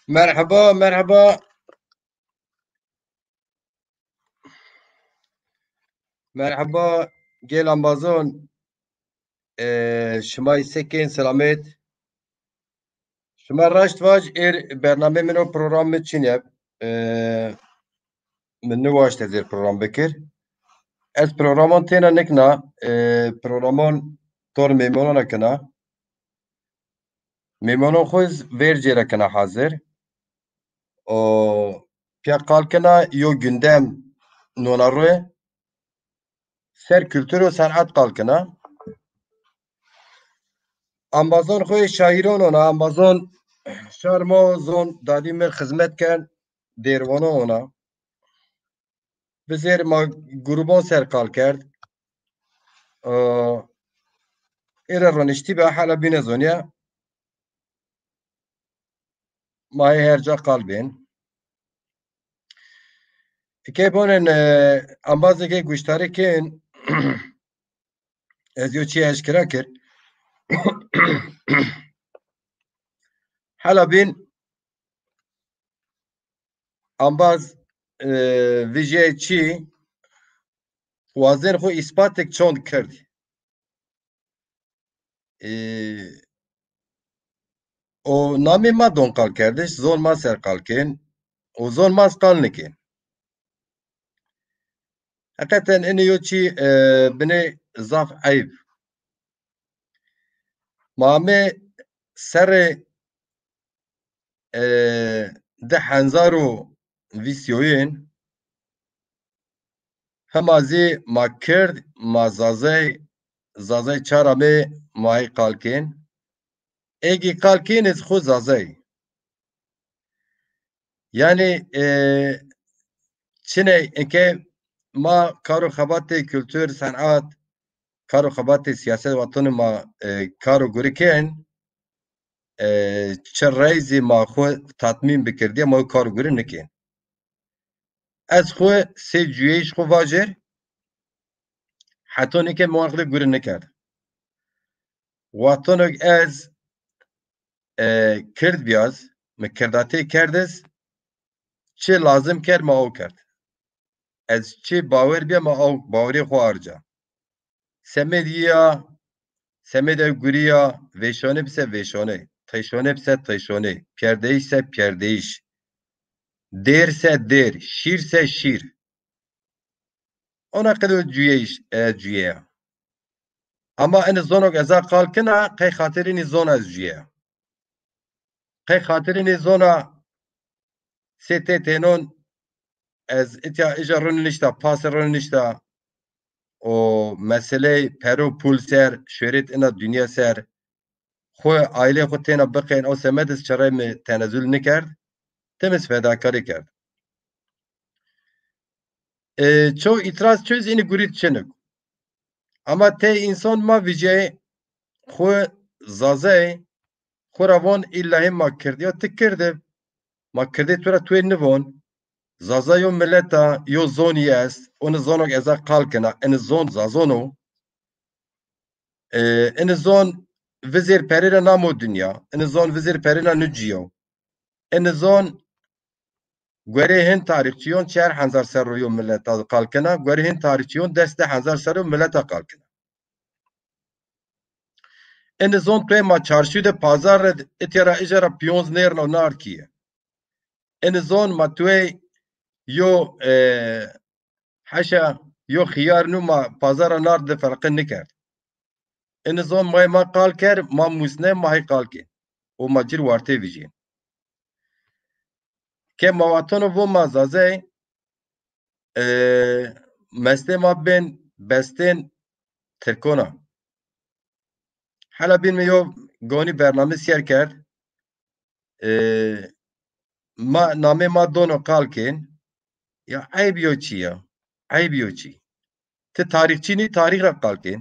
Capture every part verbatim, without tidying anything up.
Merheba, merheba. Merheba, gel embazon. E, şima se kên, selamet. Şima raşt vaj, êr bername min o, program mi çinye. E, min niwaşt ez êr program bikir. Ez programon têna nikna, e, programon tor mêmonan kena. Mêmonon xwu z-, vêr cêre kena hazir. O pîya qal kena yo gündem nona rue ser kultur û senat qal kena. Embazon xwu yê şaîron ona, embazon şar ma zon dadî mi xizmet ken, dêrwanon ona. Bizêr ma grubon ser qal kerd. Ee, êre roniştî be, hela bîne zonîye. Ma yê her ca qal bên. Eke bonen, e, embazê ke guştarî kên, ez yo çî eşkera kir. Hela bîn embaz, e, vijyayê çî wazên xwu îspatek çond kerd. E, o namê ma don qal kerdiş, zon ma ser qal kên, o zon ma z qal nikên. Heqeten inê yo çî, e, binê zaf eyb. Ma amê serê, e, di hezar û vîst yoyên, hema zî ma kird, ma zazey, zazey çar amê ma ey qal kên. Êgî qal kên ez xwu zazey. Yanî, e, çiney eke ma kar û xebatê kultur, senat, kar û xebatê siyaset vatonê ma, e, kar û gurî kên, e, çi rey zî ma xwu tatmîn bikirdiye, ma kar û gurî nikên. Ez xwu sey cuyeyîş xwu vajêr, heto nike mi wan xwu de gurî nikerd. Wextono ez, e, kird bîyaz, mi kirdatey kerdiz, çi lazim kerd ma o kerd. Ez çi bawer bîya ma o bawerî xwu arca. Semêd yîya, semêd ew gurî ya, vêşone bise vêşone, teyşone bise teyşone, pîyerdeyîş se pîyerdeyîş, dêr se dêr, şîr se şîr. Ona qedo cuyeyîş, e, cuyeya. Ama ini zonok eza qal kena, qey xatir ini zona ez cuyeya. Qey xatir ini zona sê tê tênon ez itya ija ronişta, pase ronişta, o meseley pero pul ser, şöhret ina dünya ser, xwu, aîlê xwu têna biqên, o semed iz çirey mi tenezul nikerd, tim iz fedakarî kerd. E, ço îtiraz ço iz ini gurît çinik. Ama tey însan ma vijyayê xwu zazey, xwu ra von îllahî ma kird. Ya ti kirdi, ma kirdê tu ra tuê nivon. Zaza yo milet a, yo zonî est. Ini zonok eza qal kena. Ini zon zazon o. E, ini zon vizêr perê ra namo dinya. Ini zon vizêr perê ra nuciyo. Ini zon guerê hin tarîxçîyon çar hezar serro yo milet a qal kena, guerê hin tarîxçîyon des di hezar serro milet a qal kena. Ini zon tuê ma çarşî de pazar red itya ra ija ra pîyonz nêrno nard kîye. Ini zon ma tuê yo, e, heşa yo xiyar nû ma pazar ra nard de ferqe nikerd. Ini zon ma ma qal ker, ma musne, ma hey qal kên. O ma cir warte vijên. Ke ma watono vo ma zazey, e, mestê ma bên bestên tirkona. Hela bîn mi yo gonî bername sîyer kerd. E, ma namê ma dono qal kên. Ya eyb yo çi ya? Eyb yo çi? Ti tarîxçî nî tarîx ra qal kên.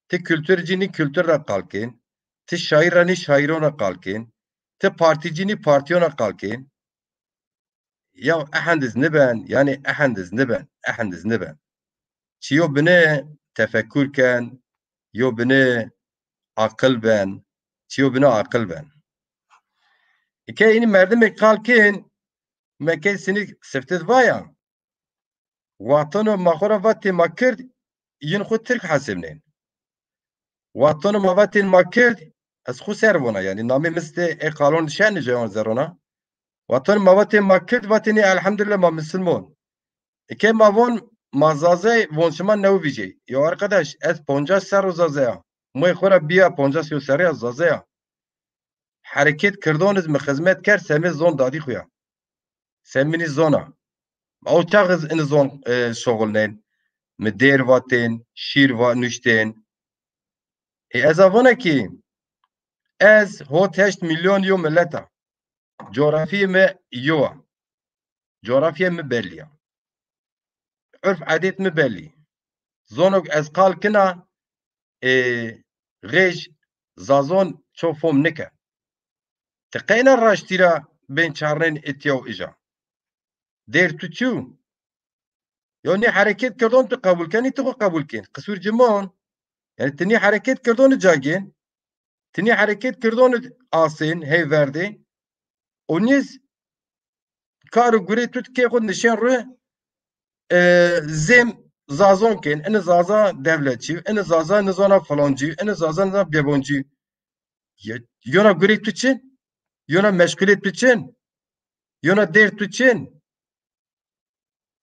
Ti kulturcî nî kultur ra qal kên. Ti şaîr ra nî şaîron ra qal kên. Ti partîcî nî partîyon ra qal kên. Ya ehendiz niben, yanî ehendiz niben, ehendiz niben. Çiyo bine tefekkur ken, yo bine aqil ben, çiyo bine aqil ben. Eke înî merdimê qal kên, me key sinî sifte di vaya. Wextano ma xo ra vatê ma Kird, yin xo Tirk hesibnên. Wextano ma vatên ma Kird, ez xo ser vona, yanî namê mi zî ê qalon şenî cewan zerrona. Wextano ma vatên ma Kird, vatên ê elhamdulillah ma misilmon. Eke ma von ma Zazay, von şima new vîjê. Ya arkadaş, ez poncas serr o Zazay a. Moyê xo ra bîya poncas yo serrî ya Zazay a. Hereket kirdon iz mi xizmet kerd, semê zon dadî xo ya. Semînî zona. O çax iz ini zon, e, şoxulnên. Mi dêr vatên, şîr va nuştên. E, ez a vona ki ez hot heşt milyon yo milet a. Coğrafîyê mi yo a. Coğrafîyê mi bellî ya. Urf edêt mi bellî. Zonok ez qal kina, e, xêj Zazon ço fom nike. Ti qeyna raştî ra bên çarnên itya û ija? Dêr tu çi yo? Yo nî hereket kirdon tu qebul kenî, tu xo qebul kên. Qisur ci mon. Yanî ti nî hereket kirdon ca gên. Ti nî hereket kirdon asên hey verdê. O nîz kar û gurê tu kê xo nişên ru, e, zêm Zazon kên. Ini Zaza dewletçî, ini Zaza nizona filancî, ini Zaza nizona bêboncî. Ye-, yona gurê tu çin? Yona meşgulê tu çin? Yona dêr tu çin?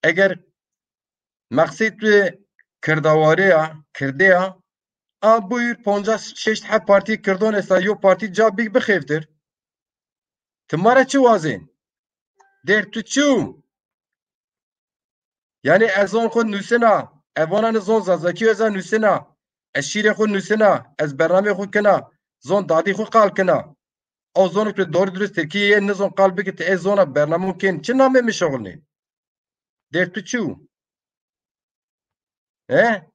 Eger meqsê tu kirdawarê ya, kirdê ya, a buyur, poncas şeşt heb partî kirdon esta, yo partî ca bîk bixêvtir. Ti ma ra çi wazên? Dêr tu çi yo? Yanî ez zon xo nusina, ez vona ni zon zazakî yo ez a nusina, ez şîrê xo nusina, ez bernameyê xo kina, zon dadî xo qal kina. O zonê tu doğru dürüst tirkî yê nizon qal bikî, ti ê zona bernamon kên, çi namê mi şoxulnên? Dêr tu çi yo? He?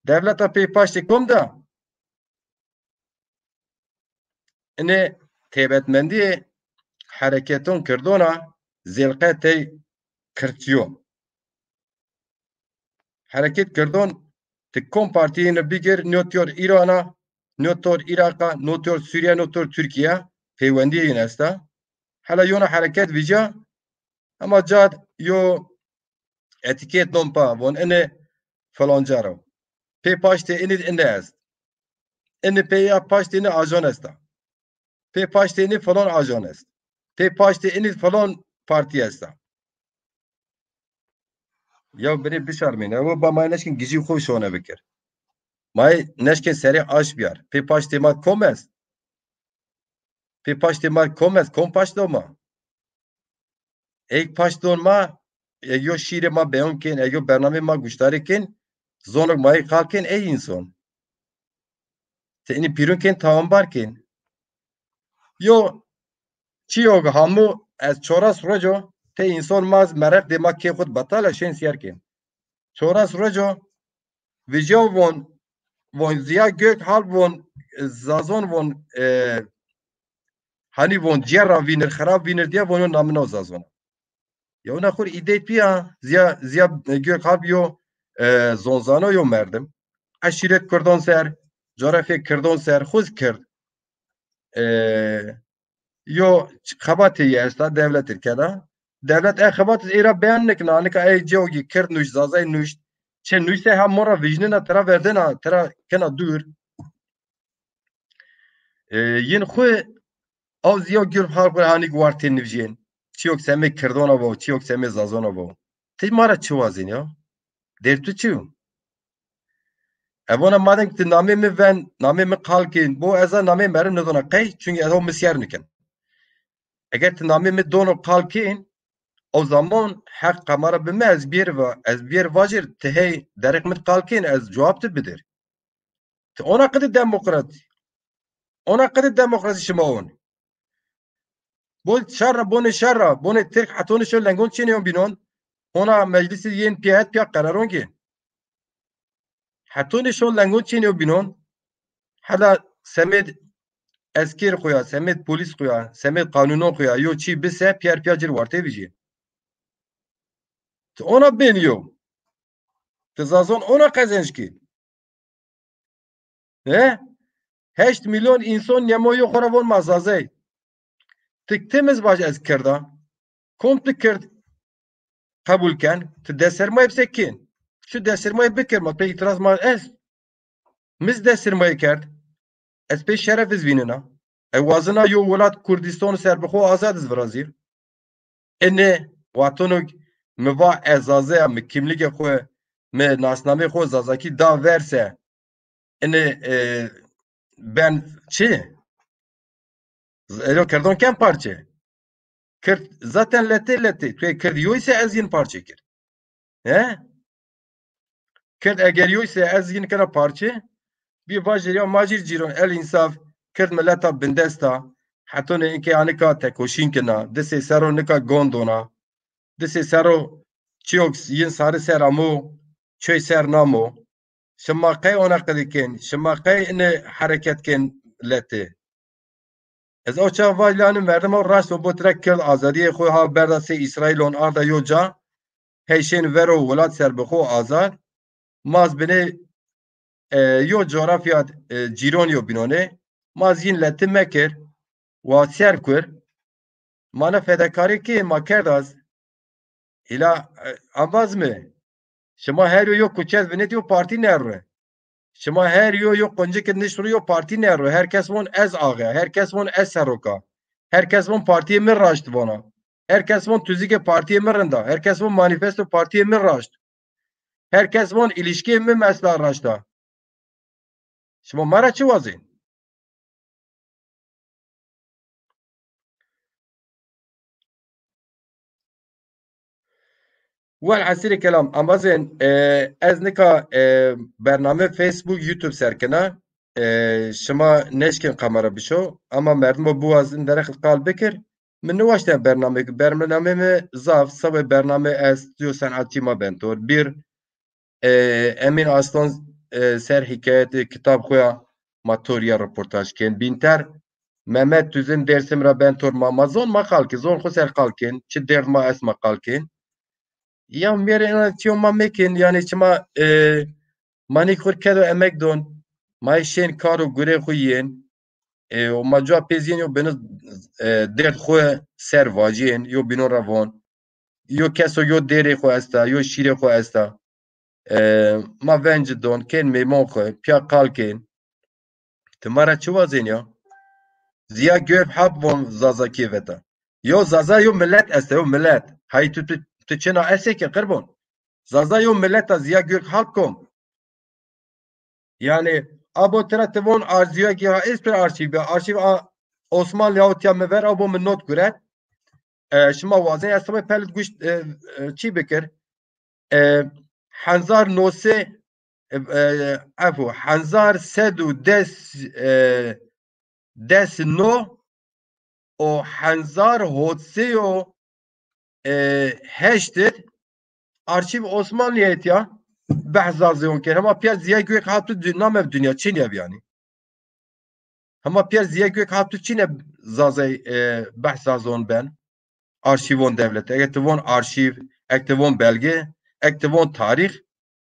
Dewleta pey paştê kom de? Inê têbetmendîyê hereketon kirdon a, zêlqe tey kirtîyo. Hereket kirdon, ti kom partîyêne bigir, notyor Îran a, notyor Îraq a, notyor Sûrîye, notyor Tirkîye, peywendîyê yin esta. Hela yona hereket vîca, hema cad yo etîket non pa, von inê filanca ro. Pê paştê inî inî est. Inî pê ya paştê inî ajan esta. Pê paştê inî filan ajan est. Pê paştê inî filan partî esta. Ya binê bişarmîne. Ew ba ma neşkin gijî xo şone bikir. Ma neşkin serê aş biyar. Pê paştê ma kom est? Pê paştê ma kom est? Kom paşto ma? Ey paşton ma, ey yo şîrê ma beyon kên, ey yo bernamê ma guştarî kên, zonok ma ey qal kên, ey înson. Ti inî pîrun kên, tawanbar kên. Yo çîyo ke hamu ez çoras roco, tey înson ma ez mereq dê ma kê xud betal a şên sîyer kên. Çoras roco vijyo von, von Ziya Gökalp von, e, Zazon von, e, hanî von cîyer ra vînir, xirab vînir diye von yo namino Zazon. Ya wina xur îdey pîya, Ziya, Ziya Gökalp yo, e, zonzano yo merdim. Eşîret Kurdon ser, coğrafya Kurdon ser, xuz Kird. E, yo xebatê yê esta, dewlet ir keda. Dewlet e xebat ê ra beyan nikna, nika ey cewgî Kird nuşt, Zazay nuşt. Çe nuşte ha mora vijnina, tera verdena, tera kena dûr. E, yin xwu aw ziya gür halk hanî wartê nivjên. Çiyok semê Kirdona vo, çiyok semê Zazona vo. Ti ma ra çi wazên ya? Dêr tu çi yo? E vona madem ki ti namê mi ven, namê mi qal kên, bo ez a namê merim nidona qey, çunkî ez o mi sîyer nikin. Eger ti namê mi dono qal kên, o zaman heq qamara bi mi ez biyêr va-, ez biyêr vajir, ti hey dereq mi qal kên, ez cewab ti bidir. Ti ona qidi demokrasî. Ona qidi demokrasî şima on. Bo şerra, bonê şerra, bonê Tirk hetonê şo lengon çênê yon bînon. Ona meclisî yên pîya het pîya qeraron gên. Hetonê şo lengon çênê yon bînon. Hela semêd eskêr xo ya, semêd polîs xo ya, semêd qanûnon xo ya, yo çî bise pîyer pîya cir wartê vijî. Ti ona bên yo. Ti Zazon ona qezenc kî. He? Heşt milyon înson nemo yo xo ra von ma Zazey. Ti tim ez vaj ez kird a. Kom ti kird qebul ken, ti destsermayê bise kên. Şu destsermayê bikir, ma pê îtiraz ma est. Mi zî destsermayê kerd. Ez pê şeref iz vînena. Ez wazena yo welat Kurdistan serbixwe azad iz virazîr. Ene watono mi va ez Zaza ya, mi kimlîgê xwu, mi nasnameyê xwu Zazakî da verse. Ene, e, ben çi? Ero kirdon ken parçe. Kird zaten letê letê. Tu ê kird yoy se ez yin parçe kir. He? Kird eger yoy se ez yin kena parçe. Bir vajir ya macir cîron el însaf kird mileta bindesta. Hetonê inke anika tekoşîn kena. Disê sero nika gondona. Disê sero çiyok yin sari ser amo, çoy ser namo. Şima qey ona qedî kên, şima qey ine hereket kên letê. Ez o çax vaj lanî merdim o raşt o bot ra kird azadiyê xo ha berda sey Îsraîlon arda yo ca, hey şên vero welat serbixo azad. Maz binê, e, yo coğrafya, e, cîron yo bînonê. Maz yin leti mekir, wa ser kur. Ma na fedakarî kê ma kerd az. Hîla, e, embaz mi? Şima her yo yo kuçe vinit yo partî nerre. Şima her yo yo quncikit nişt ru yo partî nerre. Her kes von ez axe, her kes von ez serok a. Her kes von partîyê mi raşt vona. Her kes von tuzike partîyê mi rind a. Her kes von manîfesto partîyê mi raşt. Her kes von îlişkê mi mesela raşt a. Şima ma ra çi wazên? Wel esîrê kelam, embazên, e, ez nika, e, bername Facebook, YouTube ser kena. E, şima neşkên kamera bişo, ama merdimo biwazin derexil qal bikir. Mi niwaşte bername, bername mi zaf, sewê bername ez yo senatçî ma bentor. Bir, e, Emîn Aslan, e, ser hîkayetê kitab xo ya ma tor ya reportaj kên. Bînter Mehmet Tüzün Dêrsim ra ben tor ma, ma zon ma qal kên, zon xo ser qal kên, çi derd ma est ma qal kên. Ya mêrê ena çiyo ma mekên, yanî çima, e, ma nîk xo kedo emek don, ma şên kar û gurê xo yên, e, û ma cuwa pê zîyên yo beno, e, derd xo ser vacîyên, yo bînon ra von. Yo keso yo dêrê xo esta, yo şîrê xo esta. E, ma venci don, kên mêmon xo, piya qal kên. Ti ma ra çi wazên ya? Ziya Gökalp von Zazakî veta. Yo Zaza yo milet esta, yo milet. Hay tu, tu, tu çina esê ke qirbon. Zaza yo milet a Ziya Gökalp kom. Yanî, abo tira ti von arziya ki ha ez pir arşîv bi. Arşîv a Osmanlı ya tiya mi ver, abo mi not guret. E, şima wazên ez sima pelit guş, e, e, çi bikir? E, hezar no se, e, e, efo, hezar sed û des, e, des no û hezar hot sey û, e, heşt id arşîv Osmanlîye etya behs Zazê on kên. Hema piya Ziya Gökalp tu dü-, namev dinya çin ev yanî. Hema piya Ziya Gökalp tu çin e Zazey, e, behs Zazon ben. Arşîvon dewlet. Eke ti von arşîv, ek ti von belge, ek ti von tarîx,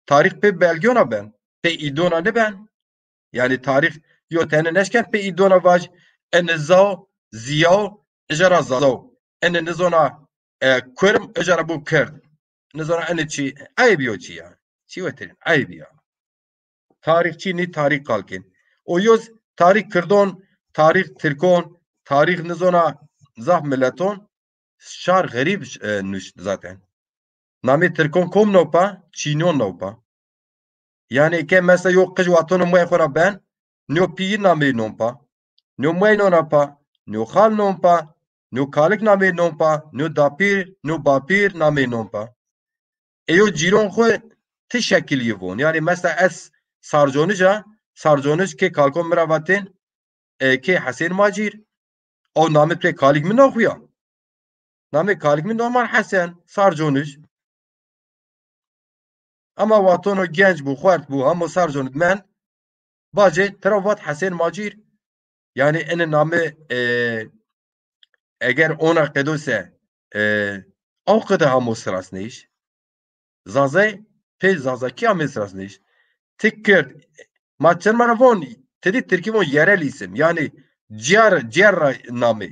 tarîx pê belgeyona ben. Pê îdona nêben. Yanî tarîx yo tene neşken pê îdona vaj, ene zaw, ziyaw, ija ra zazaw. Ene nizona, e, kurm, ija ra bu kird. Nizona ene çi, eyb yo çi ya. Çi weterîn, eyb ya. Tarîxçî nî tarîx qal kên. O yoz tarîx kirdon, tarîx tirkon, tarîx nizona zaf mileton, şar xerîb, e, nuşt zaten. Namê tirkon kom no pa? Çînon no pa. Yanî ke mesela yo qij watono moyê xo ra ben, nîyo pîyî nameyî non pa. Nîyo moy nona pa. Nîyo xal non pa. Nîyo kalik nameyî non pa. Nîyo dapîr, nîyo bapîr nameyî non pa. Ê yo cîron xwu ti şekil yi von. Yanî mesela ez Sarconij a, Sarconij kê kalkon mi ra vatên, e, kê Hesên Macîr. O namê tu yê kalik mi na xwu ya. Namê kalik mi normal Hesen, Sarconij. Ama watono genc bû, xwert bû, hamo Sarconij mend, bacê tira vat Hesên Macîr. Yanî ene name, e, eger ona qedo se, e, aw qede hamo sirasnêş. Zazay pê Zazakî ame sirasnêş. Ti kird, ma çin ma ra von, ti dî tirkî von yerel isim. Yanî ciyar, ciyar ra name.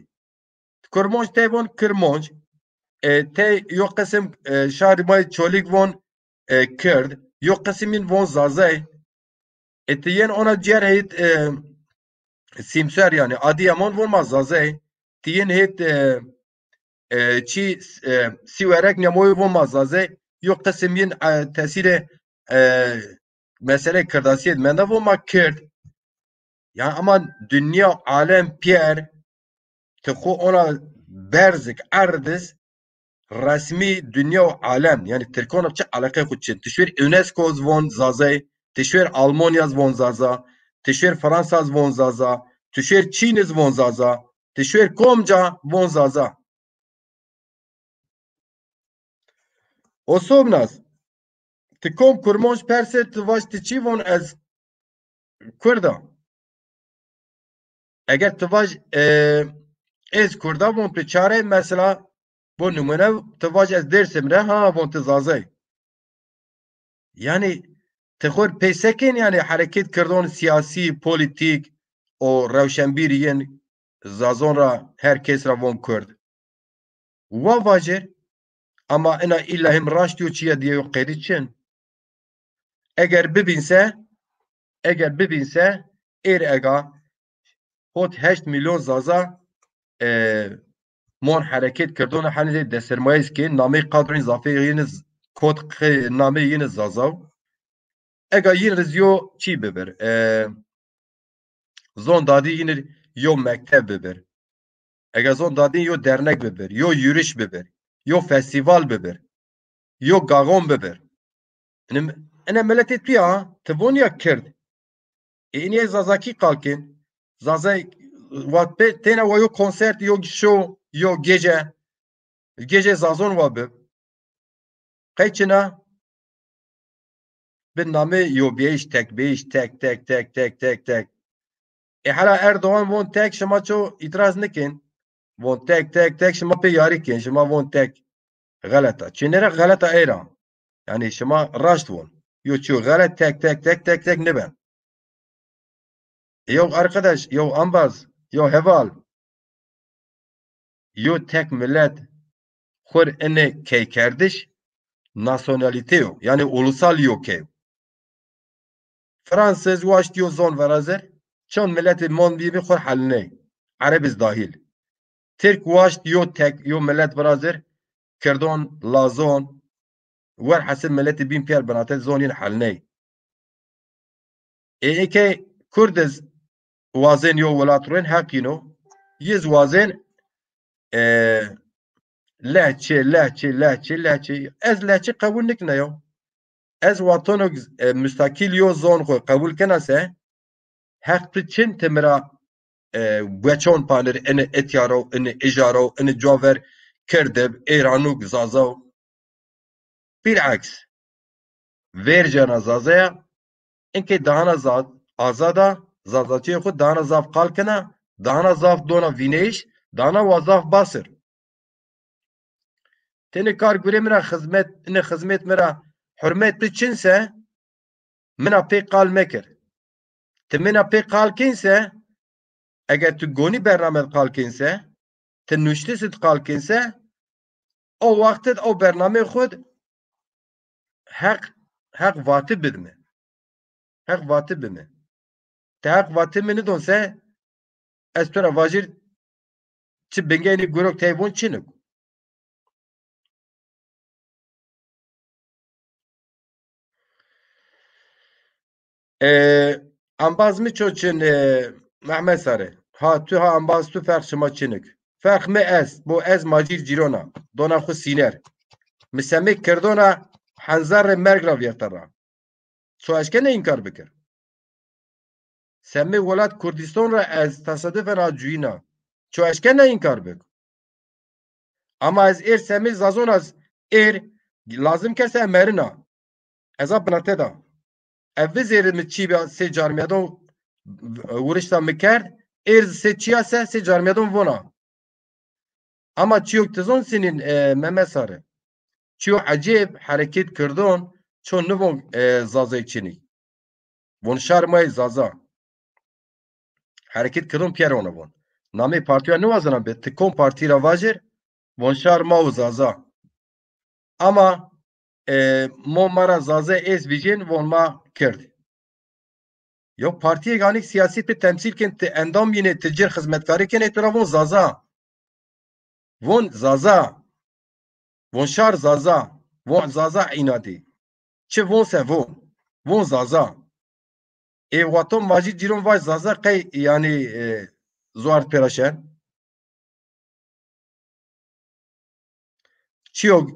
Kurmonc tey von Kirmonc. E, tey yo qesim, e, şarî ma yê Çolîg von, e, Kird. Yo qesim yin von Zazay. E, ti yen ona cîyer heyt, e, Sîmser, yanî Adîyaman von ma Zazay. Ti yen heyt, e, e, çî, e, Sîwerek, Nîyamoyî von ma Zazay. Yo qesim yin, e, tesîrê, e, meseleyê kirdasîye de menda von ma Kird. Yanî ama dinya alem pîyer, ti xwu ona berzik erd iz, resmî dinya û alem, yanî tirkon ra çi eleqeyê xwu çin. Ti şuêr UNESCO iz von Zazay, ti şuêr Almanya iz von Zaza, ti şuêr Fransa iz von Zaza, ti şuêr Çîn iz von Zaza, ti şuêr komca von Zaza. Osobnaz, ti kom Kurmonc persê, ti vaj ti çî von ez Kurd a. Eger ti vaj, e, ez Kurd a von ti çare, mesela, bo nimûne ti vaj ez Dêrsim ra, ha, von ti Zazay. Yanî ti xwu rê peysekên, yanî hereket kirdon sîyasî, polîtîk û rewşenbîrî yin Zazon ra her kes ra von Kurd. Wa vajir, ama ina îlla him raşt yo çîya dîye yo qedî çin. Eger bibîn se, eger bibîn se, êr ega hot heşt milyon Zaza, e, mon hereket kirdon, henî zê desermayîz kên, nameyê kadroyên zafê yin iz, kot qe-, nameyê yin iz Zaza w. Ega yin riz yo çî bibir, e, zon dadî yin ir yo mekteb bibir. Ega zon dadî yo dernek bibir, yo yürüyüş bibir, yo festîval bibir, yo gaxon bibir. Ine, ine miletê tu ya, ti von ya Kird. E, inî ez Zazakî qal kên. Zazay, wa pe-, têna wa yo konsert, yo şo, yo gece. Gece Zazon wa bib. Qey çina? Bi namê yobîyayîş, tekbîyayîş, tek, tek, tek, tek, tek, tek. E, hela Erdogan von tek, şima ço îtiraz nikên? Von tek, tek, tek, şima pê yarî kên, şima von tek. Xelet a. Çinê ra xelet a ey ra. Yanî şima raşt von. Yo çîyo xelet tek, tek, tek, tek, tek niben. Yo arkadaş, yo ambaz, yo heval. Yo tek milet xwu rê inê keykerdiş nasyonalîte yo. Yanî ulusal yo key. Fransız waşt yo zon virazir, çond miletê mon bîbî xwu rê heliney. Ereb iz dahil. Tirk waşt yo tek, yo milet virazir, kirdon, lazon, werhesil miletê bîn pîyer binate zon yin heliney. Ê, ê ke Kurd iz wazên yo welat ruên, heq yin o. Yi iz wazên, e, lehçe, lehçe, lehçe, lehçe. Ez lehçe qebul nikna yo. Ez watono, e, mustakil yo zon xwu qebul kena se, heq tu çin ti mi ra, e, weçon panir, ini itya ro, ini ija ro, ini cuwa ver Kird ib, Êranûk, Zaza w. Bileks, vêrcena Zazaya, inkê dahana za-, azad a, Zazaçîyê xwu dahana zaf qal kena, dahana zaf dona vîneyîş, dahana wa zaf basir. Tenê kar gurê mi ra xizmet, inê xizmet mi ra hurmet tu çin se, mi na pê qal mekir. Ti mi na pê qal kên se, eger tu gonî bername di qal kên se, ti nuştis di qal kên se, o wext di o bernameyê xwu di heq, heq vati bid mi. Heq vati bi mi. Ti heq vati mi nidon se, ez tu ra vajir, çi bingeynî gurok tey von çinik. E, ambaz mi ço çin, e, Mehmet Sarı. Ha tu ha ambaz tu, ferq şima çinik. Ferq mi ez, bo ez macîr cîrona, dona xwu sîner. Mi semê kirdona henzar rê merg ra vîyerta ra. Ço eşkena înkar bikir? Semê welat Kurdistan ra ez tesadüfen a cuyîna. Ço eşkena înkar bik? Ama ez êr semê Zazon az êr lazim ke se merina. Ez a binate da. Ez vizêri mi çî bîya sê carmîyadon wurişta mi kerd, êr sê çîya se sê carmîyadon vona. Ama çîyo ti zon sinîn, e, Mehmet Sarı. Çîyo ecêb, hereket kirdon ço nivon, e, Zazay çinî. Von şar ma yê Zaza. Hereket kirdon pîyer ona von. Namê partîya niwazena bi. Ti kom partî ra vajir, von şar ma û Zaza. Ama, e, mo ma ra Zaza êst vijên, von ma Kird. Yo partîyê ganik sîyasî ti temsîl kên, ti endam yînê, ti cir xizmetkarî kenê, tu ra von Zaza. Von Zaza. Von şar Zaza. Von Zaza înadî. Çi von se von. Von Zaza. Ê waton vajî cîron vaj Zaza qey, yanî, e, zuar pêra şen. Çiyo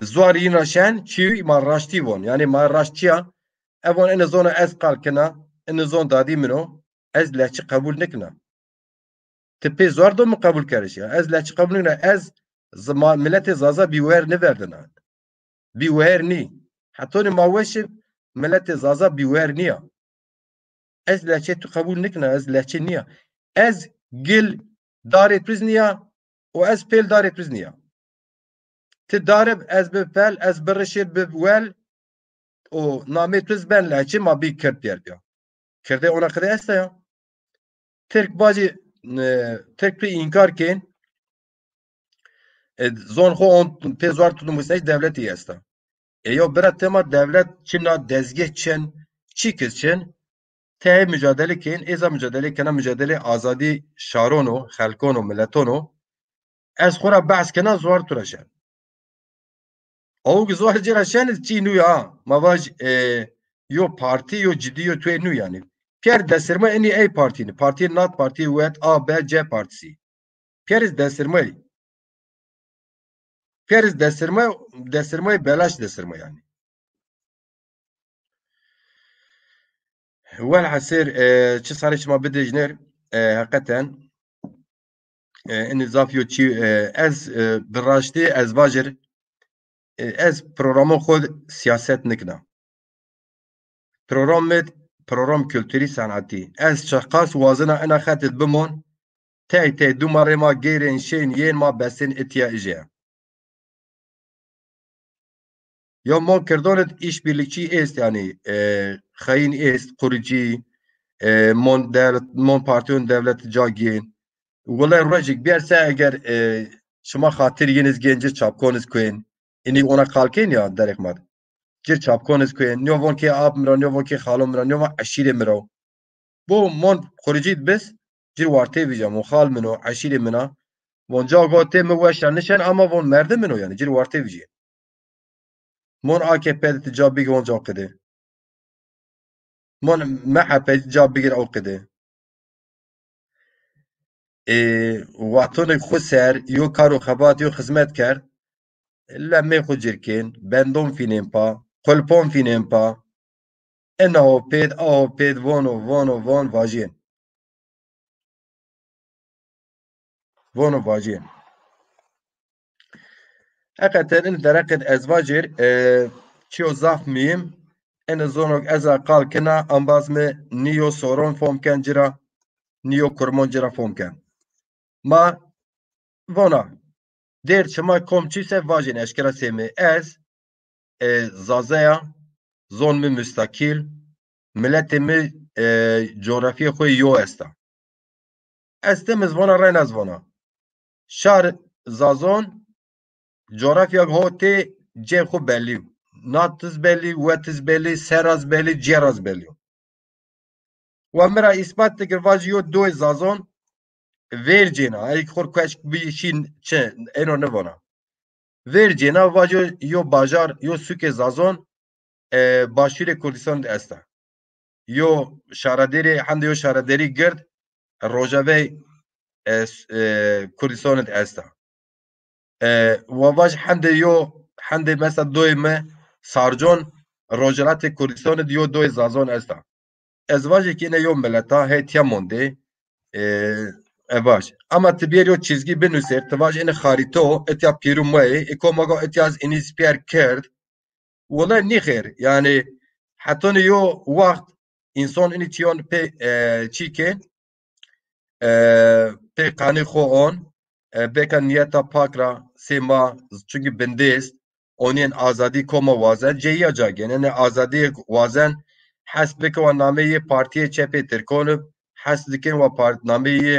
zuar yîn ra şen, çiyo ma raştî von. Yanî ma raşt çiya? E von, ene zona ez qal kena, ene zon dadî min o, ez lehçî qebul nikna. Ti pê zuar do mi qebul keriş ya. Ez lehçî qebul nikna. Ez zima-, miletê Zaza bîwer niverdina. Bîwer nî. Hetonî ma weşi miletê Zaza bîwer nîya. Ez lehçê tu qebul nikna, ez lehçê nîya. Ez gil darê tu iz nîya û ez pêl darê tu iz nîya. Ti darib, ez bi pel, ez bi rişir, bi wel û namê tu iz ben lehçê ma bî Kird pîyer pîya. Kirdê ona qide esta ya. Tirk bacî, e, Tirk tu înkar kên, e, zon xo on pê zuar tutum musney dewletî esta. E yo bira tema dewlet çina, dezgeh çin, çî kiz çin, tey mucadele kên, êza mucadele kena, mucadele azadî şaron o, xelkon o, mileton o. Ez xo ra behs kena, zuar tu ra şen. Aw ki zuar ci ra şen iz çî nû ya. Ma vaj, e, yo partî, yo cidî, yo tuê nû yanî. Pîyer desirma enî ey partî ni. Partî nat, partî wet, A, B, C partîsî. Pîyer iz desirma. Pîyer iz desirma, desirma belaş desirma yanî. Welhasil, e, çi sarê şima bidijnir, e, heqeten, e, inî zaf yo çî, e, ez, e, bi raştî ez vajir, e, ez programon xo siyaset nikna. Program mi program kulturî senatî. Ez çiqas wazena ina xet id bimon, tey tey dûmarê ma gêrên şên yên ma besên itya ije. Ya mon kirdon id îşbirlikçî êst, yanî, e, xeyîn êst, quricî, e, mon dewlet, mon partîyon dewlet ca gên. Wele rojik bîyer se eger, e, şima xatir yin iz gên, cir çapkon iz kuên. Inî ona qal kên ya derek ma. Cir çapkon iz kuên. Nîyo von kê ap mi ra, nîyo von kê xalo mi ra, nîyo von eşîrê mi ra. Bo mon xuricî id biz, cir wartê vîja, mon xal min o, eşîrê min a. Von ca go tê mi weş ra nişen ama von merdim min o yanî, cir wartê vîjê. Mon A K P de ti ca bigir, von ca qide. Mon M H P de ti ca bigir, ew qide. Ê, wextonê xo ser yo kar û xebat, yo xizmet kerd, lemê xo cir kên, bendon fînên pa, qulpon fînên pa. Ena ho pêd, a ho pêd, vono, vono, von, vajîn. Vono vajîn. Heqeten in dereqid ez vajir, e, çiyo zaf muhîm, in zonok ez a qal kena, embaz mi nîyo soron fom ken ci ra, nîyo kurmon ci ra fom ken. Ma vona, dêr çima kom çî se vajin eşkera sê mi. Ez, e, Zaza ya, zon mi mustaqîl, miletê mi, e, coğrafyê xo yo esta. Ez tim iz vona, ren ez vona. Şar Zazon, coğrafya ho tê cê xo bellî yo. Nat iz bellî, wet iz bellî, ser az bellî, cêr az bellî yo. Wa mi ra îspat dikir, vajî yo doyê Zazon vêr cêna. Ey ki xor kueşk bî şîn çi, êno nivona. Vêr cêna, vajî yo, yo bajar, yo sûkê Zazon, e, başûrê Kurdistan de esta. Yo şaredarî, hende yo şaredarî gird, rojevey, e, s-, e, Kurdistan de esta. E, wa vaj hende yo, hende mesela doyê mi Sarcon, rojhelatê Kurdistan de yo doyê Zazon esta. Ez vajê ki ine yo milet a, hey tiya mondê, e, e vaj. Ama ti biyerî yo çizgî binusêr, ti vaj ine xarîto, itiya pîrû ma yê, e koma go itiya ez inî spîyer kerd. Wele nîxêr, yanî hetonî yo waxt însan inî çîyon pê, e, çî kên, e, pê qanî xo on, e, bêka nîyeta pak ra sê ma, çunkî bindêst, onîyen azadî koma wazen, cêya ca gên. Enê azadîyê wazen, hes bike wa nameyê yê partîyê çepê tirkon ib, hes dikin wa part-, nameyê yê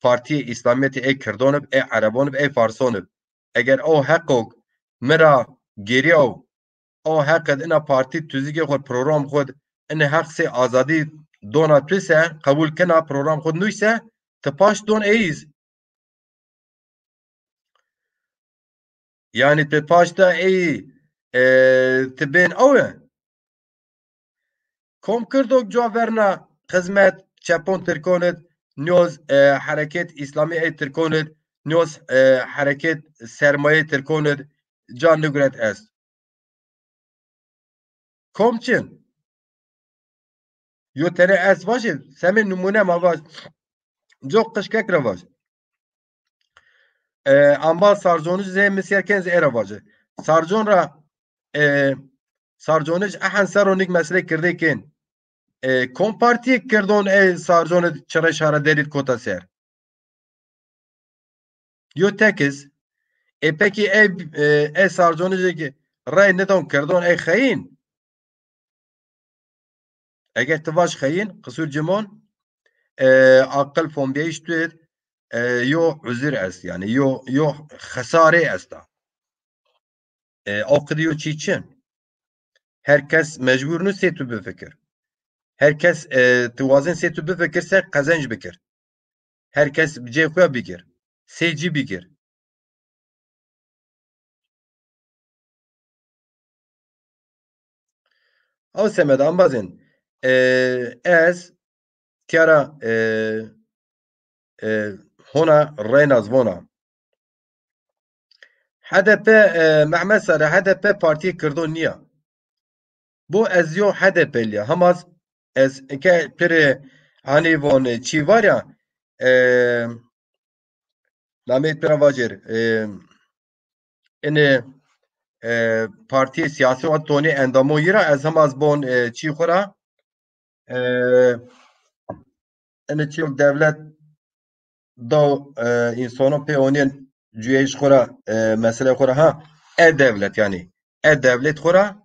partîyê Îslamîyetî ey Kirdon ib, ey Erebon ib, ey Farson ib. Eger o heqok mi ra gêrîyaw, o heq id ina partî tuzîkê xwu, program xwu d, inê heq sey azadî dona tu se, qebul kena, program xwu d nûş se, ti paşt don ey iz. Yanî ti paşta ey, e, ti bên awe. Kom Kirdok cuwa verna xizmet çepon Tirkon id, nîyoz, e, hereket Îslamî ey Tirkon id, nîyoz, e, hereket sermayê Tirkon id ca niguret est. Kom çin? Yo tenê ez vajî, semê nimûne ma vaj. Cox qijkek ra vaj. E, amba Sarconij zê mi sêr ken zê era vajî. Sarcon ra, e, Sarconij ehen ser o nik mesele kirdê kên. E, kom partîyê Kirdon ey Sarconij çirê şara derî d kota ser? Yo tek iz. E, pekî ey, e, ey Sarconijê ki rey nidon Kirdon ey xeyîn? Eger ti vaj xeyîn, qisûr cimon, e, aqil fombîyayîş tu id, e, yo uzir est, yanî yo, yo xesarê esta. E, o qidî yo çî çin. Her kes mecbur nû sê tu bifikir. Her kes, e, ti wazên sê tu bifikir se qezenc bikir. Her kes bi cê xwu ya bigir. Sey cî bigir. Ew semed embazên, e, ez tîya ra, e, e, hona reyna z vona. H D P, e, Mehmet Sare, H D P partîyê Kirdon nîya. Bo ez yo H D P'lî ya. Hema z ez ke pire hanî von, e, çî var ya, e, namê pira vacêr, e, inê, e, partîyê sîyasî wa tonê endamo yi ra ez hema z bon, e, çî xwu ra, e, inê çî dewlet daw, e, însanon pê onîyên cuyayîş xwu ra, e, meselê xwu ra ha, e-dewlet yanî. E-dewlet xwu ra,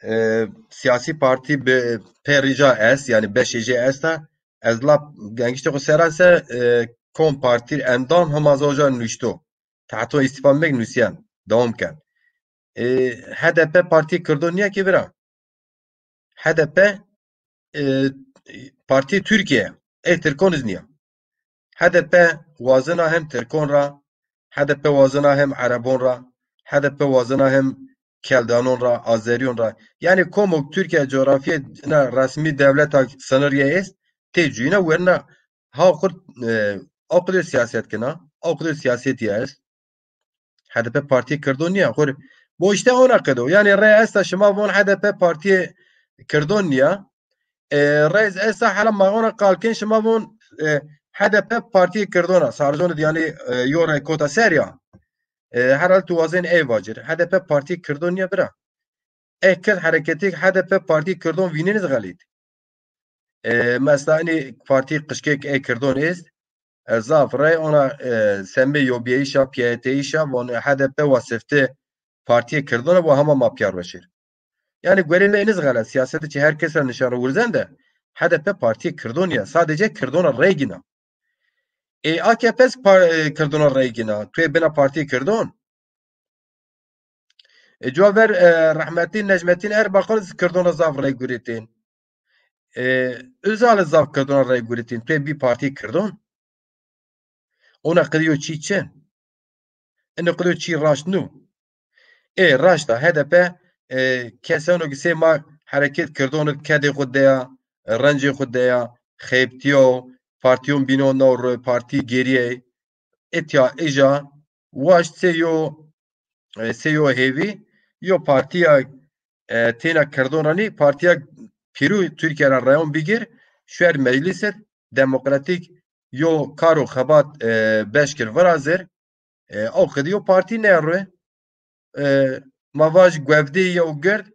e, sîyasî partî bi pê rîca est, yanî beşê jê esta. Ez la gengiştê xwu sera se, e, kom partî endam hema z oca nuşto. Tahto îstîfa mek nusîyen, dewam ken. E, H D P partî Kirdon nîya ki vira. H D P, e, partî Tirkîye, ey Tirkon iz nîya. H D P wazena hem Tirkon ra, H D P wazena hem Erebon ra, H D P wazena hem Keldanon ra, Azerîyon ra. Yanî komok Tirkîye coğrafîye na resmî dewleta sinirîye est, tê cuyîna werna ha xurt, e, o qidê siyaset kena, o qidê siyasetî est. H D P partîyê Kirdon nîya. Xo rê bo îşte ona qedo. Yanî rey esta şima von H D P partîyê Kirdon nîya. E, rey esta hela ma ona qal kên şima von, e, H D P partîyê Kirdon a. Sarcon id yanî, e, yo rey kota ser ya. E, herhal tu wazên ey vacir. H D P partîyê Kirdon nîya bira. Ey Kird hereketî H D P partîyê Kirdon vînên iz xelît. E, mesela inî partî qijkek ey Kirdon est, e, zaf rey ona, e, semê yobîyayîşa, pîyayeteyîşa, von H D P wa sifte partîyê Kirdon a, wa hema ma pîya roşir. Yanî guerê mi iniz xelet, sîyasetî çi her kes ra nişan ro wurzen de, H D P partîyê Kirdon ya, sadece Kirdon ra rey gina. E, A K P s par-, e, Kirdon ra rey gina, tu yê bina partîyê Kirdon? E, cuwa ver, e, rehmetî Necmettin Erbakan zî Kirdon ra zaf rey guretên. E, Özal zaf Kirdon ra rey guretên. Tu yê bî partî Kirdon? Ona qidîyo çî çin. Ino qidîyo çî raşt nû. Ê, raşt a. H D P, e, keseno ki sê ma hereket Kirdon id kedê xwu deya, rencê xwu deya, xeybtîyo, partîyon bîno no ro, partî gêrîyey. Etya îja waşt sê yo, e, sê yo hêvî, yo partîya, e, têna Kirdon ra nî, partîya pîrû Tirkîya ra reyon bigir, şuer meclîs id demokratîk yo kar û xebat, e, beş kir virazir, e, o qidî yo partî nêro. E, ma vaj guevdê yew gird,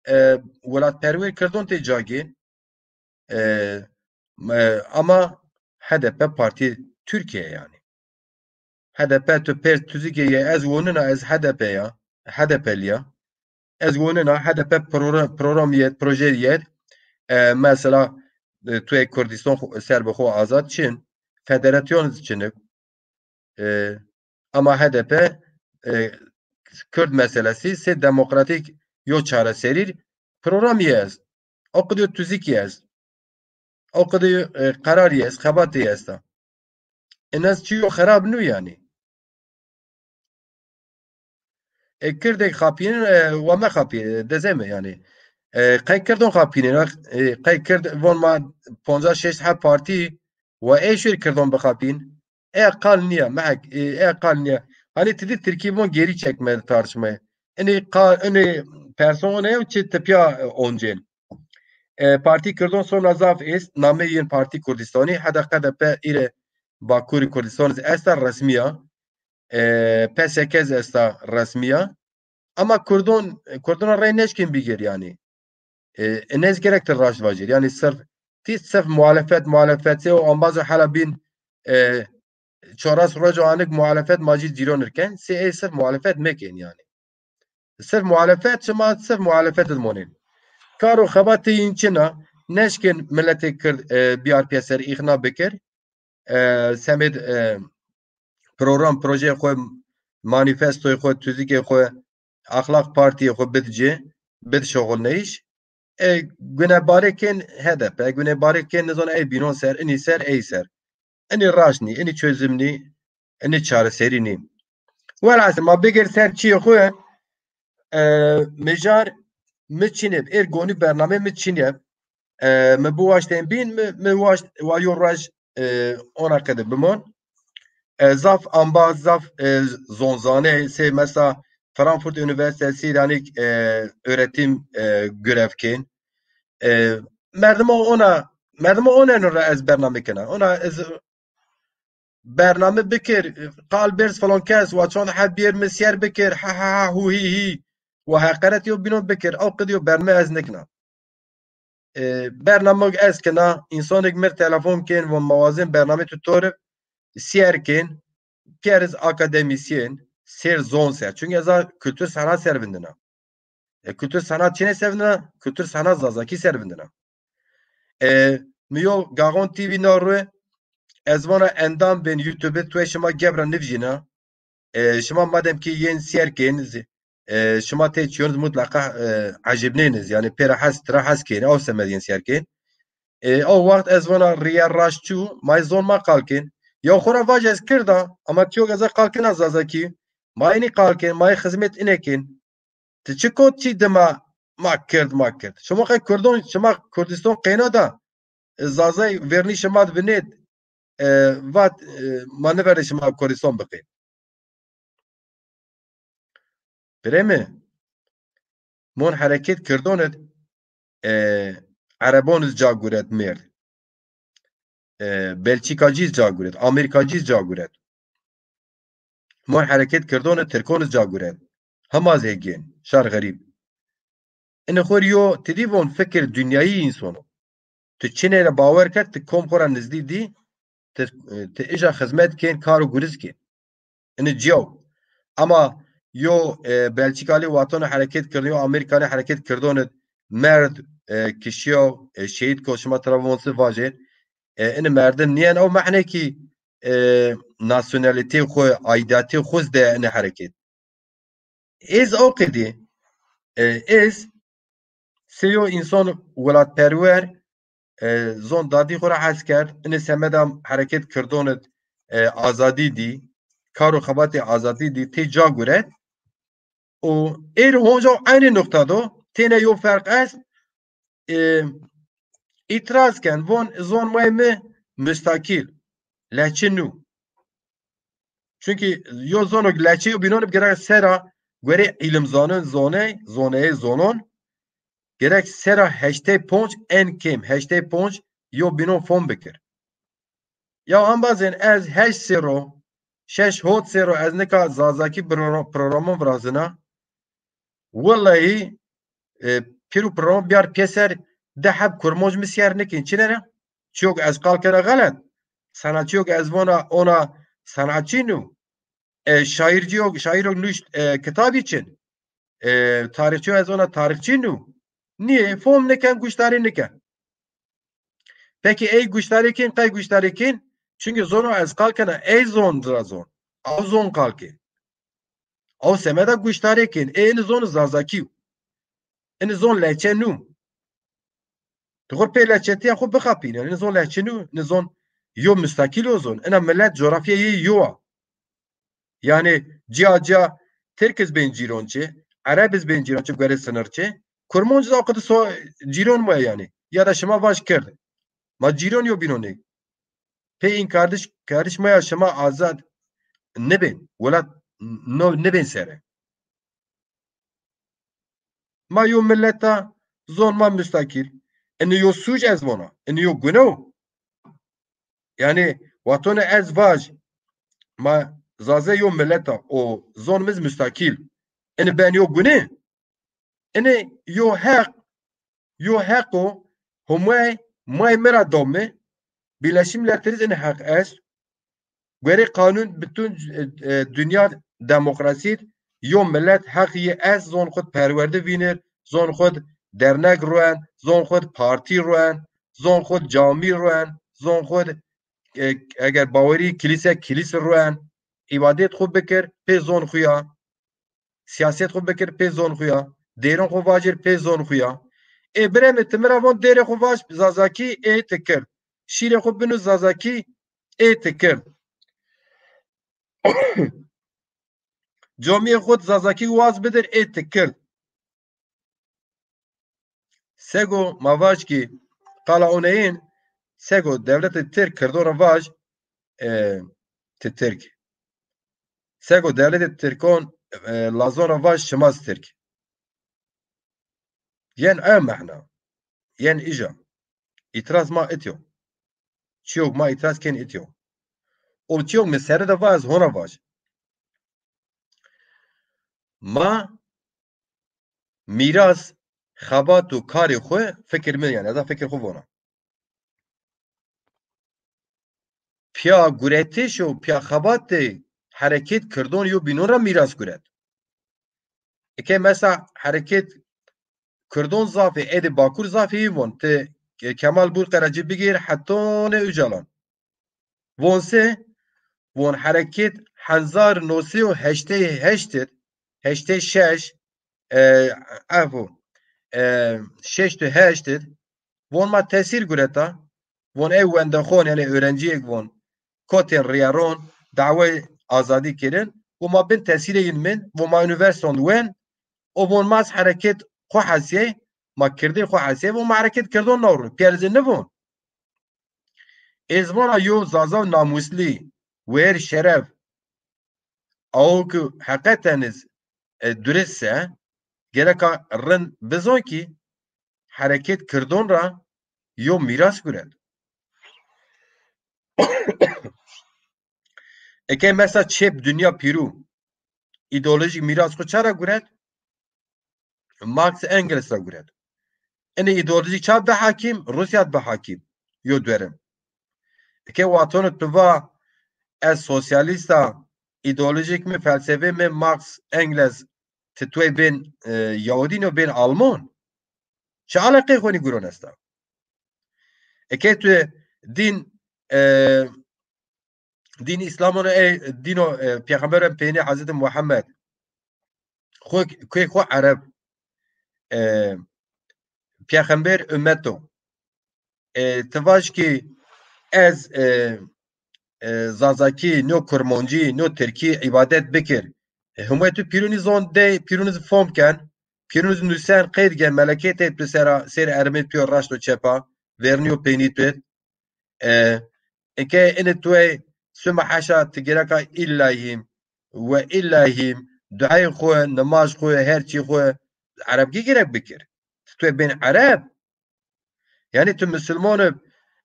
e, welatperwer Kirdon tê ca gên. E, e, ama H D P partî Tirkîye yanî. H D P tu pers tuzike ye, ez wonina ez H D P ya, H D P'lî ya. Ez wonina H D P progr-, program yet, proje yet. E, mesela, e, tu yê Kurdistan xo-, ser bi xo azad çin. federasyon çinik. E, ama H D P, e, Kurd meselesi sey demokratîk yo çareserî programî est. O qidî yo tuzîkî est. O qidî, e, qerarî est, xebatî esta. Ina ez çîyo xerab nû yanî. E, Kirdêk xapînin, e, wa mexapî, e, dezê mi yanî. E, qey Kirdon xapînin, e, qey Kird von ma poncas şeşt heb partî, wa ê şêr Kirdon bixapîn. E qal nîya, mehek, e, e qal nîya. Hanî ti dî Tirkî von geri çekme tartışmayı. Inî qal, inî person o ne çi tipya, e, oncên. E, Partî Kirdon sonra zaf est, namê yin Partî Kurdistanî, heda H D P îre Bakurî Kurdistan zî esta resmî ya. E, P S K zî esta resmî ya. Ama Kurdon, Kurdona rey neşkên bigêr yanî. E, ine zî gerek ti raşt vajêr. Yanî sirf, ti sirf muhalefet, muhalefet sey o ambazo hela bîn, e, çaras rojo anik muhalefet ma cî cîron ir ken, sey ey sirf muhalefet mekên yanî. Sirf muhalefet, şima sirf muhalefet id monên. Kar û xebatê yin çin a, neşkên miletê Kird, e, biyar pêser, îxna bikir. E, semêd, e, program, projeyê xwu, manîfestoyê xwu, tuzîkê xwu, axlaq partiyê xwu bid ci, bid şoxulneyîş. E, gunebarê kên H D P, gunebarê kên nizon ey bînon ser, inî ser, ey ser. Inî raşt nî, inî çözüm nî, inî çareserî nî. Welhasil ma bigir ser çiyê xwu, e, mijar mi çinê, êr gonî bernamê mi çinê. E, mi biwaştên bîn, mi, mi waşt wa yo roj, e, ona qede bimon. E, zaf ambaz, zaf, e, zonzane, sey mesela Frankfurt Üniversitesi yanî, e, öğretim, e, grev kên. E, merdimo ona, merdimo oneno ra ez bername kena. Ona ez bername bikir, qal berz falan kes, wa çond heb biyêr mi sîyer bikir, ha ha ha, hu hi hi, wa heqeret yo bînon bikir, ew qid yo bername ez nikna. E, bernameyêk ez kena, însanêk mir telefon kên, von ma wazên bernamê tu tor ib, sîyer kên, pîyeriz akademîsyen, sêr zon ser. Çunkî ez a kultur sanat ser vindina. E, kultur sanat çinê ser vindina? Kultur sanat zazakî ser vindina. E, mi yo Gaxon T V na ru, ez vana endam bên YouTube, tu ê şima gep ra nivjîna. E, şima madem ki yên sîyer kên, e, şima tê çîyon zî mutlaqa, e, ecibnêniz. Yanî pêra hes, tira hes kên, ew semed yên sîyer kên. E, ew wext ez vana rîye raşt çû, ma yê zon ma qal kên. Ya xwu ra vaj ez kirda, ama çîyo ez a qal kena zazakî. Ma yê nî qal kên, ma yê xizmet ine kên. Ti çi kot çî dima ma kird, ma kird. Şima qey Kurdon, şima Kurdistan qeyna da, e, Zazay vernî şima di binêt, e, vat, e, ma niverdê şima Kurdistan biqên. Birê mi, mon hereket kirdon id, e, Erebon iz ca guret mêrd. E, Belçîka cî iz ca guret, Amerîka cî iz ca guret. Mon hereket kirdon id Tirkon iz ca guret. Hema zî hêgên, şar xerîb. Inê xwu rî yo, ti dî von fikir dinyayî însono. Ti çinê ra bawer kerd, ti kom xwu ra nizdî dî, ti, ti îja xizmet kên, kar û guriz kên. Inê ciyaw. Ama yo, e, Belçîka lê watan û hereket kirdon, yo Amerîka lê hereket kirdon id merd, e, kişiyaw, e, şehîd ko, şima tira von si vajê. E, inê merdim nîyen, ew mehne kî, e, nasyonalîtê xwu, aîdîyatê xwu zî de inê hereket. Ez o qedî, e, ez sey yo însan welatperwer, e, zon dadî xwu ra hes kerd, inê semeda hereket kirdon id, e, azadî dî, kar û xebatê azadî dî, tê ca guret. Û êr honca eynî nuqta do, têne yo ferq est, e, îtiraz ken, von zon ma yê mi mustakîl, lehçe nû. Çunkî yo zonok lehçe yo bînon ib gerek sera, gorê îlimzanon zoney, zoneyê zonon, gerek sera heştay ponc en kêm, heştay ponc yo bînon fom bikir. Ya embazên ez heşt sero, şeş hot sero ez nika zazakî pro-, programon virazina. Wellahî, e, pîr û programon biyar pêser di heb kurmonc mi sîyer nikên. Çinê ra? Çîyo ke ez qal kena xelet. Sanatçîyo ke ez vona ona sanatçî nû. E, şaîrcîyo, şaîro nuşt, e, kitabî çin. E, tarîxçîyo ez vona tarîxçî nû. Nîyê, fom niken, guştarî niken. Pekî ey guştarî kên, qey guştarî kên? Çunkî zono ez qal kena, ey zon ra zon. Aw zon qal kên. Aw semeda guştarê kên. Ê ini zon Zazakî yo. Ini zon lehçe nû. Tu xwu pê lehçetiya xwu bixapîn. Yanî ini zon lehçe nû. Ini zon yo mustakîl o zon. Ina milet coğrafya yê yo a. Yanî cîya cîya Tirk iz bên cîron çi, Ereb iz bên cîron çi, guerê sinir çi. Kurmanc iz aw qidi so cîron ma yanî. Ya da şima vaj Kird. Ma cîron yo bînon ê. Pê în kardiş, kardiş ma ya şima azad nibên. Welat no nibên sere. Ma yo milet a, zon ma mustakîl. Ini yo suc ez vona. Ini yo gune o. Yanî, watone ez vaj, ma Zaze yo milet a, o zon miz mustakîl. Ini ben yo gune. Ini yo heq, yo heq o, Homay, may mi ra do mi, Birleşmiş Milletler iz ini heq est. Guerê qanûn, bütün, e, e, dinya demokrasî, yo milet heq yi est zon xwu perwerde vînir, zon xwu dernek ruen, zon xwu partî ruen, zon xwu camî ruen, zon xwu, e, eger bawerî kilîse, kilîse ruen, îbadet xwu bikir, pê zon xwu ya. Siyaset xwu bikir pê zon xwu ya. Dêron xwu vajir pê zon xwu ya. Ê birê mi, ti mi ra von dêrê xwu vaj Zazakî, ê ti kird. Şîrê xwu binu Zazakî, ê ti kird. Comîyê xwu Zazakî waz bidir, ê ti kird. Sego ma vaj kî qala oneyên, sego dewletê Tirk Kirdon ra vaj, e, ti Tirk. Sego dewletê Tirkon, e, Lazon ra vaj şima zi Tirk. Yen e mehna. Yen îja. Îtiraz ma ityo. Çiyok ma îtiraz kên ityo. O çiyok mi sere de va ez hona vaj. Ma mîras, xebat û karê xwu, fikir mi yanî, ez a fikir xwu vona. Pîya guretiş û pîya xebatê hereket Kirdon yo bînon ra mîras guret. Eke mesela hereket Kirdon zafê, êdî Bakur zafê yi von. Ti, e, Kemal Burqera ci bigîr hetonê Ocalan. Von se, von hereket hezar no sey û heştê heşt id, heştê şeş, e, efo, e, şeşt û heşt id, von ma tesîr gureta, von ey wendexon, yanî öğrenciyêk von, kotên rîyeron, dawayê azadî kirin, von ma bin tesîrê yin min, von ma unîversîton wen, o von ma ez hereket xwu hesê, ma kirdê xwu hesê, von ma hereket Kirdon nawr, pîyer zî nivon. Ez vona yo Zaza namûslî, wêr şeref, awo ki heqeten iz, e, durist se, gereka rind bizon ki hereket Kirdon ra yo mîras guret. Eke mesela çep dinya pîrû îdeolojîk mîras xwu ça ra guret? Marx Engels ra guret. Ini îdeolojîk ça bi hakîm? Rûsya bi hakîm. Yo duerim. Eke watono tu va ez sosyalîst a, îdeolojîk mi, felsefê mi Marx Engels, ti tuê bên, e, Yahudî no bên Alman. Çi aleqeyê xo nî guron esta? Eke tu dîn, e, dîn Îslam o, e, dîno, e, pêxemberên peynî Hezretî Muhammed. Xo, kuê xo Ereb. E, pêxember ummet o. E, ti vaj ki ez, e, e, Zazakî, no Kurmancî, no Tirkî îbadet bikir. E, himê tu pîrûnî zon de, pîrûnî zî fom ken, pîrûnî zî nusen, qeyd gen, melekê tê tu sera, sêr ermê tu yo raşt û çepa, vernî yo peynî tu. E, eke ini tuê sume heşa ti gereka îllahîm we îllahîm, duayê xwu, nimaj xwu, her çî xwu erebkî gerek bikir. Ti tuê bên ereb. Yanî tu musulman ib,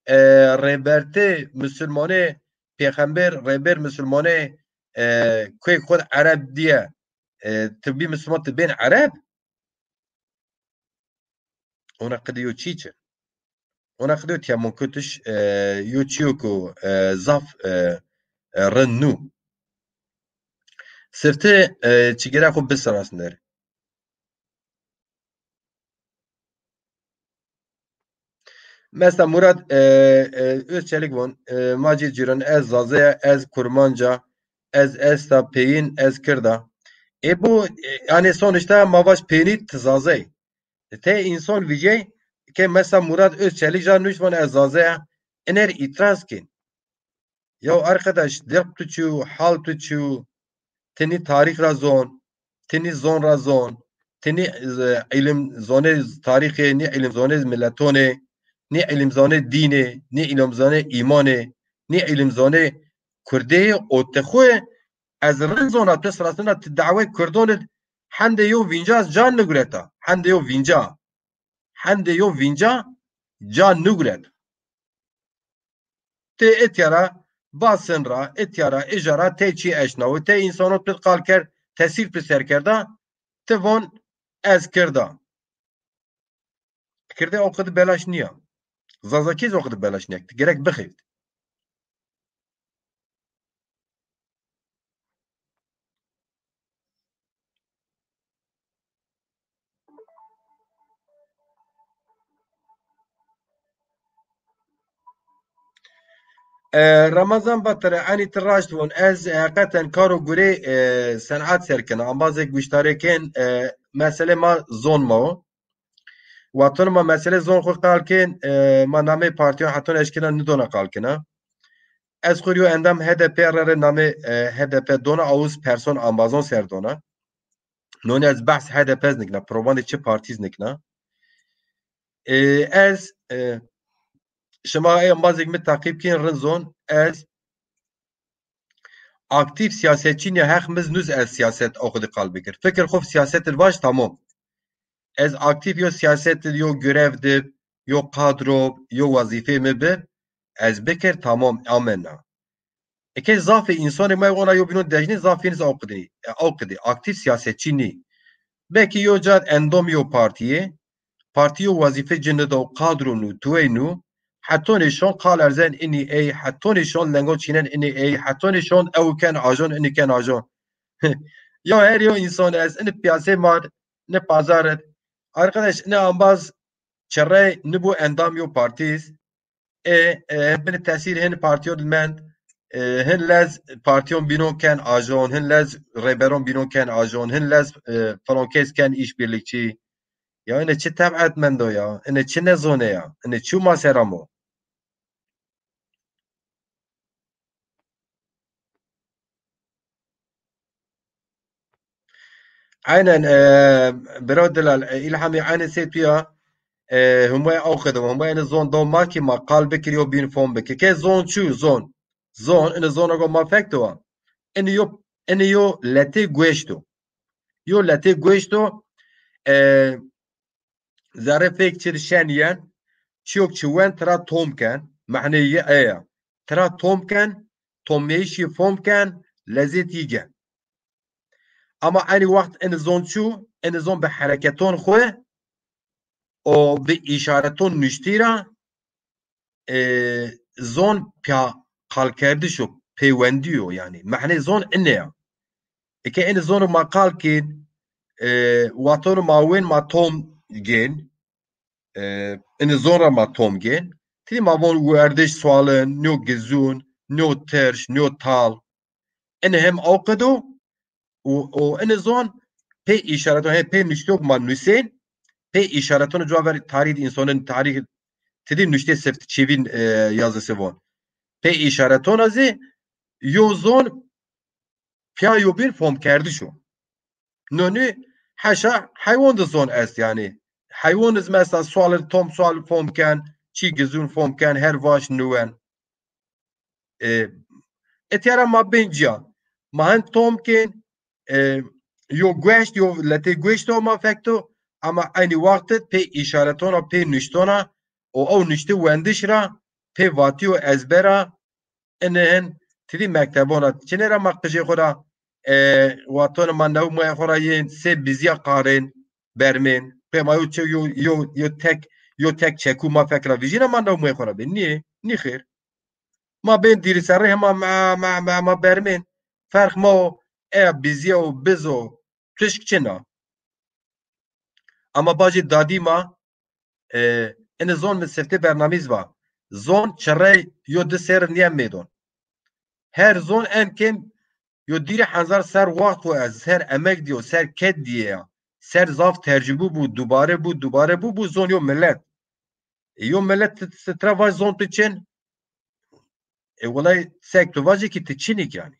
e, rêbertê musulmanê, pêxember rêber musulmanê, e, kuê xwu ereb diye, e, ti bî musulman, ti bên ereb? Ona qidê yo çî çi? Ona qidê yo tîya monkutiş, e, yo çîyo ku, e, zaf, e, e, rind nû. Sifte, e, çigera xwu bisirasner. Mesela Murat, e, e, Özçelik von, e, ma cî cîran, ez Zaze ya, ez Kurmanc a, ez esta peyîn, ez Kird a. E, bu, e, yani sonuçta ma vaj peynî ti Zaze yî. E, te însan vîcey ke mesela Murat Özçelik ca nuşt von ez Zaze ya, iner îtiraz kên. Ya arkadaş, derg tu çi yo, hal tu çi yo? Ti nî tarîx ra zon, ti nî zon ra zon, ti nî, e, îlim zonê tarîxê, nî îlim zonê miletonê, nî îlim zonê dînê, nî îlim zonê îmanê, nî îlim zonê kurdê yê, o ti xwu ez rind zona, tu sirastina ti dawê kurdon id hendê yo vînca ca nigureta. Hendê yo vînca. Hendê yo vînca ca niguret. Ti etya ra, vasin ra, etya ra, ija ra te çî eşnawo, te însanot pit qal kerd, tesîr pi ser kerda, ti von ez Kird a. Kirdê o qid belaş nîya. Zazakî zî o qid belaş nîya. Ti gerek bixeyft. E, Ramazan Batir, enî ti raşt von. Ez heqeten kar û gurê, e, senat ser kena. Embazê guştarê kên, e, meselê ma zon ma o. Wexton ma meselê zon xwu qal kên, e, ma namê partîyan heton eşkena nidona qal kena. Ez xwu rî yo endam H D P re re namê, e, H D P dona, awuz person embazon ser dona. Nonî ez behs H D P zî nikna, probandê çi partî zî nikna. E, ez, e, şima ê embazêk mi teqîb kên rind zon, ez aktîf siyasetçî nîya, heq mi zî nuz ez siyaset o qidî qal bikir. Fikir xwu siyaset id vaj tamam. Ez aktîf yo siyaset id, yo görev di, yo kadro, yo wezîfê mi bi, ez bikir tamam, amena. Eke zafê însanê ma ona yo bînon dejnê, zafê însan o qidî, e, o qidî aktîf siyasetçî nî. Belkî yo ca endamî yo partîyê, partî yo wezîfê ci nido, kadro nû, tuwey nû, hetonê şon qal erzen inî ey, hetonê şon lengo çînen inî ey, hetonê şon ew ken ajon, inî ken ajon. Ya her yo însan ez, inî piyasê ma, inî pazar id. Arkadaş, inî ambaz çirey nibo endam yo partî iz. E, e, binî tesîr hin partîyon mend, e, hin lez partîyon bînon ken ajon, hin lez rêberon bînon ken ajon, hin lez, e, filan kes ken îşbirlikçî. Ya ine çi tebet mendo ya? Ine çi nezone ya? Ine çi ma ser amo? Aynen, e, biro Dilal, e, Îlhamî, aynen sey tu ya, e, Humay aw qedim, Humay ene zon do ma ki ma qal bikir yo bîn fom bikir. Ke zon çu, zon. Zon, ene zon ago ma fekto wa. Ene yo, ene yo letê gueşto. Yo letê gueşto, e, zerrê fêk çi di şen yen, çiyok çi wen tira tom ken, mehneyê yi eya. Tira tom ken, tommeyişî fom ken, lezêt yi gen. Ama enî wext enî zon çu, enî zon bi hereketon xwu û bi îşareton nuştî ra, e, zon pîya qalkerdiş o, peywendî yo yanî. Mehnê zon ine ya. Eke enî zon ro ma qal kên, e, wexton ro ma wên ma tom gên, e, enî zon ra ma tom gên. Tî ma von werdiş sualin, nîyo gizûn, nîyo tirş, nîyo tal. Enî hem aw qedo, û, û inî zon pê îşareton, he, pê nuştîyok ma nusên, pê îşareton cuwa ver tarîh însonin, tarîh tidî nuştê sifte çêvîn, e, yazısı von. Pê îşaretona zî yo zon pîya yo bîn fomkerdiş o. Nonî heşa heywan di zon est yanî. Heywan iz mesela sual, tom sual fom ken, çî gizûn fom ken, her vaş nuwen. E, etya ra ma bên cîya. Ma hin tom kên, e, yo gueşt, yo letê gueşto ma fekto, ama eynî wext id pê îşaretona, pê nuştona, o ew nuştî wendiş ra, pê vatî yo ezber a, ine hin tidî mektebon ra. Çinê ra ma qijê xwu ra, e, wexton ma new moyê xwu ra yên sê bizîya qarên, bermên. Pê ma yo çe-, yo, yo, yo tek, yo tek çekû ma fek ra vîjîna ma new moyê xwu ra bên. Nîyê, nî xêr. Ma bên dîrî serrî hema ma, ma, ma, ma bermên. Ferq ma o, eya bizîya o, biz o, tişk çin a. Ama bacê dadî ma, e, Ini zon mi siftê bernamîz va. Zon çirey yo di serr nîyen meydon. Her zon en kêm yo dîrê hezar serr waxt xo ez ser emek dîyo, ser ked dîye ya. Ser zaf tercubû bû, dubare bû, dubare bû, bû zon yo milet. E, yo milet ti, ti, ti ra vaj zon tu çin? E, wulay sek tu vajê ki ti çinîk yanî.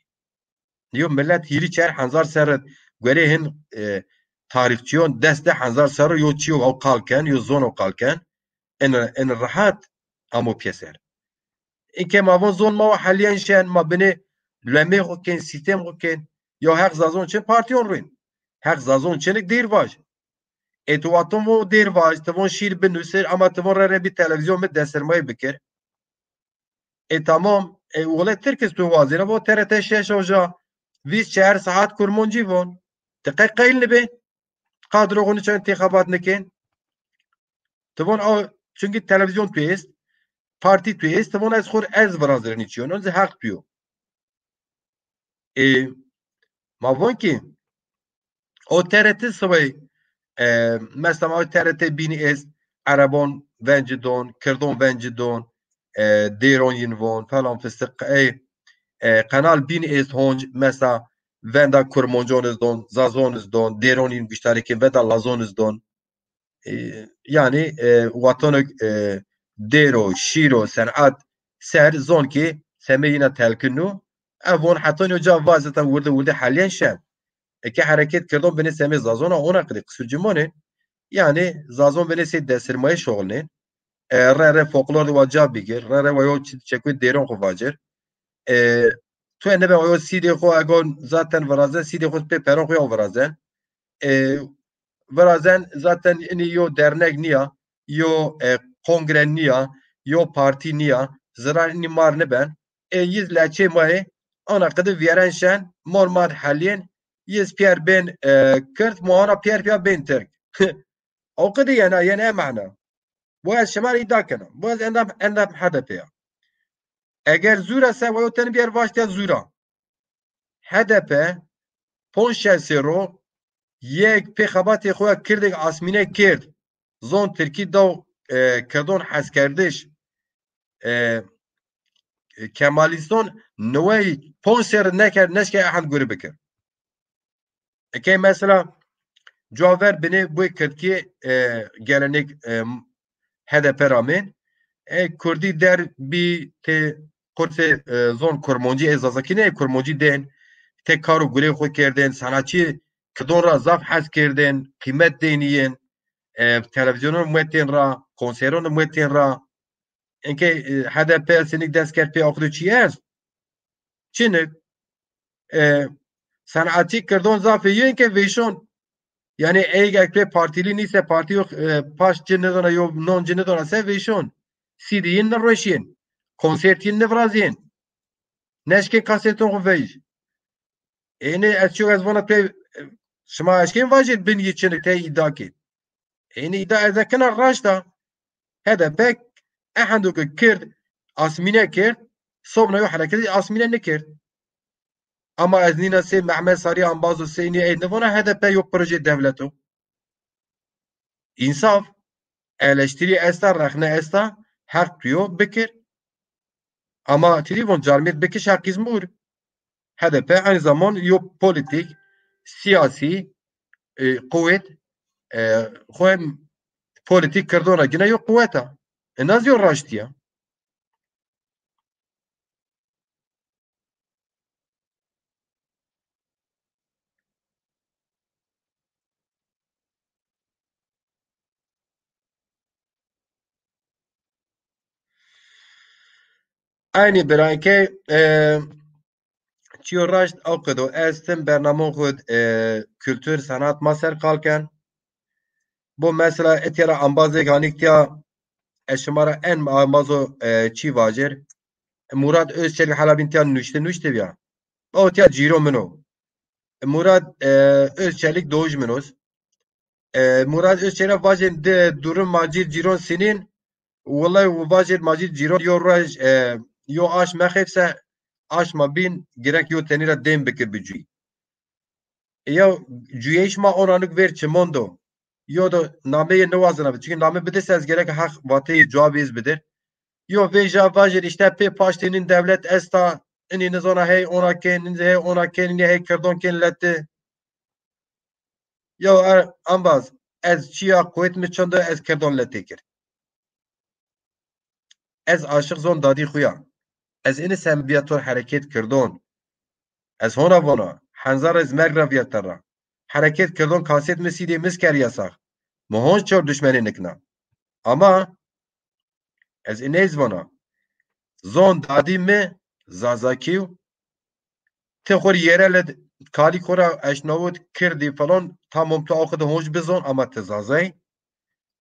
Yo milet hîrî çar hezar serr guerê hin, e, tarîxçîyon des di hezar serr yo çîyo ew qal ken, yo zon ew qal ken. En, en rehet amo pîyeser. Înke ma von zon ma wa helîyen şen, ma binê lemê xo kên, sîstem xo kên. Yo Heq Zazon çin partîyon rûn. Heq Zazon çinik dêr vaj. Ê tu waton von dêr vaj, ti von şîr binusir, ama ti von re re bî televîzyon mi desirmayî bikir. Ê tamam, ê wele Tirk iz tu wazêra, von T R T şeş oja vîst çar saet Kurmancî von. Ti qey qeyl nibê? Kadro xo niçen têxebat nikên? Ti von a, çunkî televîzyon tu êst, partî tu êst, ti von ez xo r-, ez virazirî niçiyon, ez heq tu yo. Ê, ma von ki o T R T sibey, e, mesela ma o T R T bînî êst, Erebon vencî don, Kirdon vencî don, e, Dêron yin von, falan fistik, ey, e, kanal bînî êst honc, mesela venda Kurmancon iz don, Zazon iz don, Dêron yin guştarî kên, veda Lazon iz don. E, yanî, e, watonik, e, dêro, şîro, senat ser zon ki semê yina telkin nû. Ev von heta nîyo ca va zaten wirdi wirdi helyen şen. Eke hereket kirdon binê semê Zazon a ona qidî qisur cimonê. Yanî Zazon binê sey desirmayî şoxilnên. E, re re folklor de wa ca bigir, re re wa yo çi-, çekuy Dêron xo vacir. E, tu ene be wa yo sîdê xo egon zaten virazen, sîdê xo pê peron xo ya virazen. E, virazen zaten inî yo dernek nîya, yo, e, kongre nîya, yo partî nîya, ziran inî mar niben. E, yiz leçê ma yê, ana qidi vîyeren şen, mor ma d helîyên, yiz pîyer bên, e, Kird, ma ana pîyer pîya bên Tirk. O qidi yena, yena e mana. Bu ez şima rê îda kena. Bu ez endam, endam H D P ya. Eger zûr a se, wa yo ten bîyer vaştîya zûr a. H D P ponc şeş serr o yek pê xebatê xo ya kirdêk asmîne kerd. Zon tirkî daw, e, kirdon heskerdiş. E, e, Kemalîston newey ponc serr nekerd, neşke ehend gurî bikir. Eke mesela cuwa ver binê bu kirdkî, e, gelenek, e, H D P ramên. E, kurdî der bî tê qursê, e, zon kurmancî, ê zazakî nê, kurmancî dên. Tê kar û gurê xo kerdên, sanatçî kirdon ra zaf hes kerdên, qîmet deynîyên, e, televîzyonon muetên ra, konseron muetên ra. Enke, e, H D P sinik dest kerd pê axudu çi est? Çinik. E, sanatçî kirdon zafê yê enke vêşon. Yanî ey eger pê partîlî nîse, partî yo, e, paş ci nidona, yo non ci nidona se vêşon. Sîdî yin nirweşîyên. Konsertî yin nivirazîyên. Neşkên kaseton xo vej. Ênê ez çiyo ez vana tu, e, şima eşkên vajêr bin yê çinik tey îda kê. Ênê îda ez kena raşt a. H D P ehendo ke kird, asmîne kerd, sobna yo hereketî asmîne nikerd. Ama ez nîna sey Mehmet Sarî embaz û sey nî ey nivona H D P yo proje dewlet o. Însaf, eleştirî esta, rexne esta, heq tu yo bikir. Ama ti rî von carmêrd bikiş heqîz mûr. H D P aynı zaman yo polîtîk, sîyasî, e, quwet, e, xo hem polîtîk kirdona gine yo quwet a. E, na zî yo raştî ya. Aynî bira ke, e, çiyo raşt aw qido. Ez tim bernamon xwu d, e, kultur, sanat ma ser qal ken. Bo mesela etya ra ambazêk hanîk tiya, ez şima ra en ambazo, e, çî vajir. Murat Özçelik hela bîn tiya nuşti, nuşti biya. O tiya cîro min o. Murat, e, Özçelik doj min o. E, Murat Özçelik ra vajên di durum macîr cîron sinîn. Wulay wu vajên macîr cîron yo roj, e, yo aşm mexeyb se aşma bîn gerek yo tenî ra dêm bikir bi cuyî. Ya cuyeyîş ma on anuk ver çimon do. Yo do nameyê niwazena bi. Çunkî name bidis ez gerek heq vateyê cewabî iz bidir. Yo vêja vajir îşte pê paştê nîn dewlet esta, inî nizona hey ona kên, nîn hey ona kên, inî hey kirdon kên leti. Yo er, embaz, ez çiya quwet mi çindo ez kirdon letê kir. Ez aşiq zon dadî xu ya. Ez ini sem biya tor hereket kirdon. Ez hona vona, henzar ez merg ra viya terra. Hereket kirdon kaset mi sîdê miz ker yasax. Mi hon çor duşmenê nikna. Ama ez inê iz vona. Zon dadî mi Zazakî yo. Ti xo rê yerel id kalî xo ra eşnawit, kirdî falan, tamam tu aw xo de honc bizon ama ti Zazay.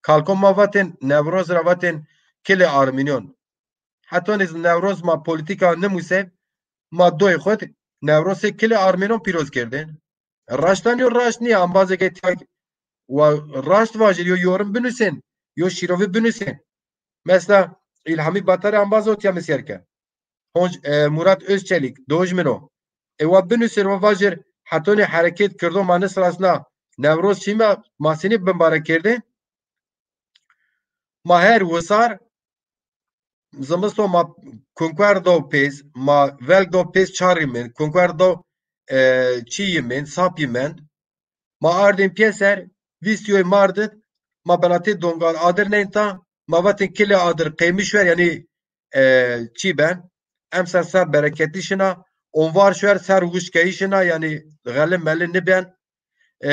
Kalko ma vatên Newroz ra vatên kilê Armînyon. Hetonî zî Newroz ma polîtîka nimusê, ma doyê xo de Newrozê kilê Armînon pîroz kerdên. Raştan yo raşt nîya, embazê ke tîya wa raşt vajir, yo yorum binusên, yo şîrovî binusên. Mesela Îlhamî Batarî embaz o tîya mi ser ke. Honc, e, Murat Özçelik, dojmin o. E, wa binusên, wa vajir, hetonî hereket kirdo ma nisrasna Newroz çî ma, ma senî bimbare kerdên. Ma her wisar zimiston ma kunkuer do pêz, ma velg do pêz çarî mend, kunkuer do, e, çîyî mend, sapî mend. Ma ardên pîyeser, vîst yoy mard id, ma benatê dongal adir nênta, ma vatên kilê adir qeymiş ver, yanî, e, çî ben, emser ser bereketî şina, onvar şwer ser wişkeyî şina, yanî xeli meli niben, e,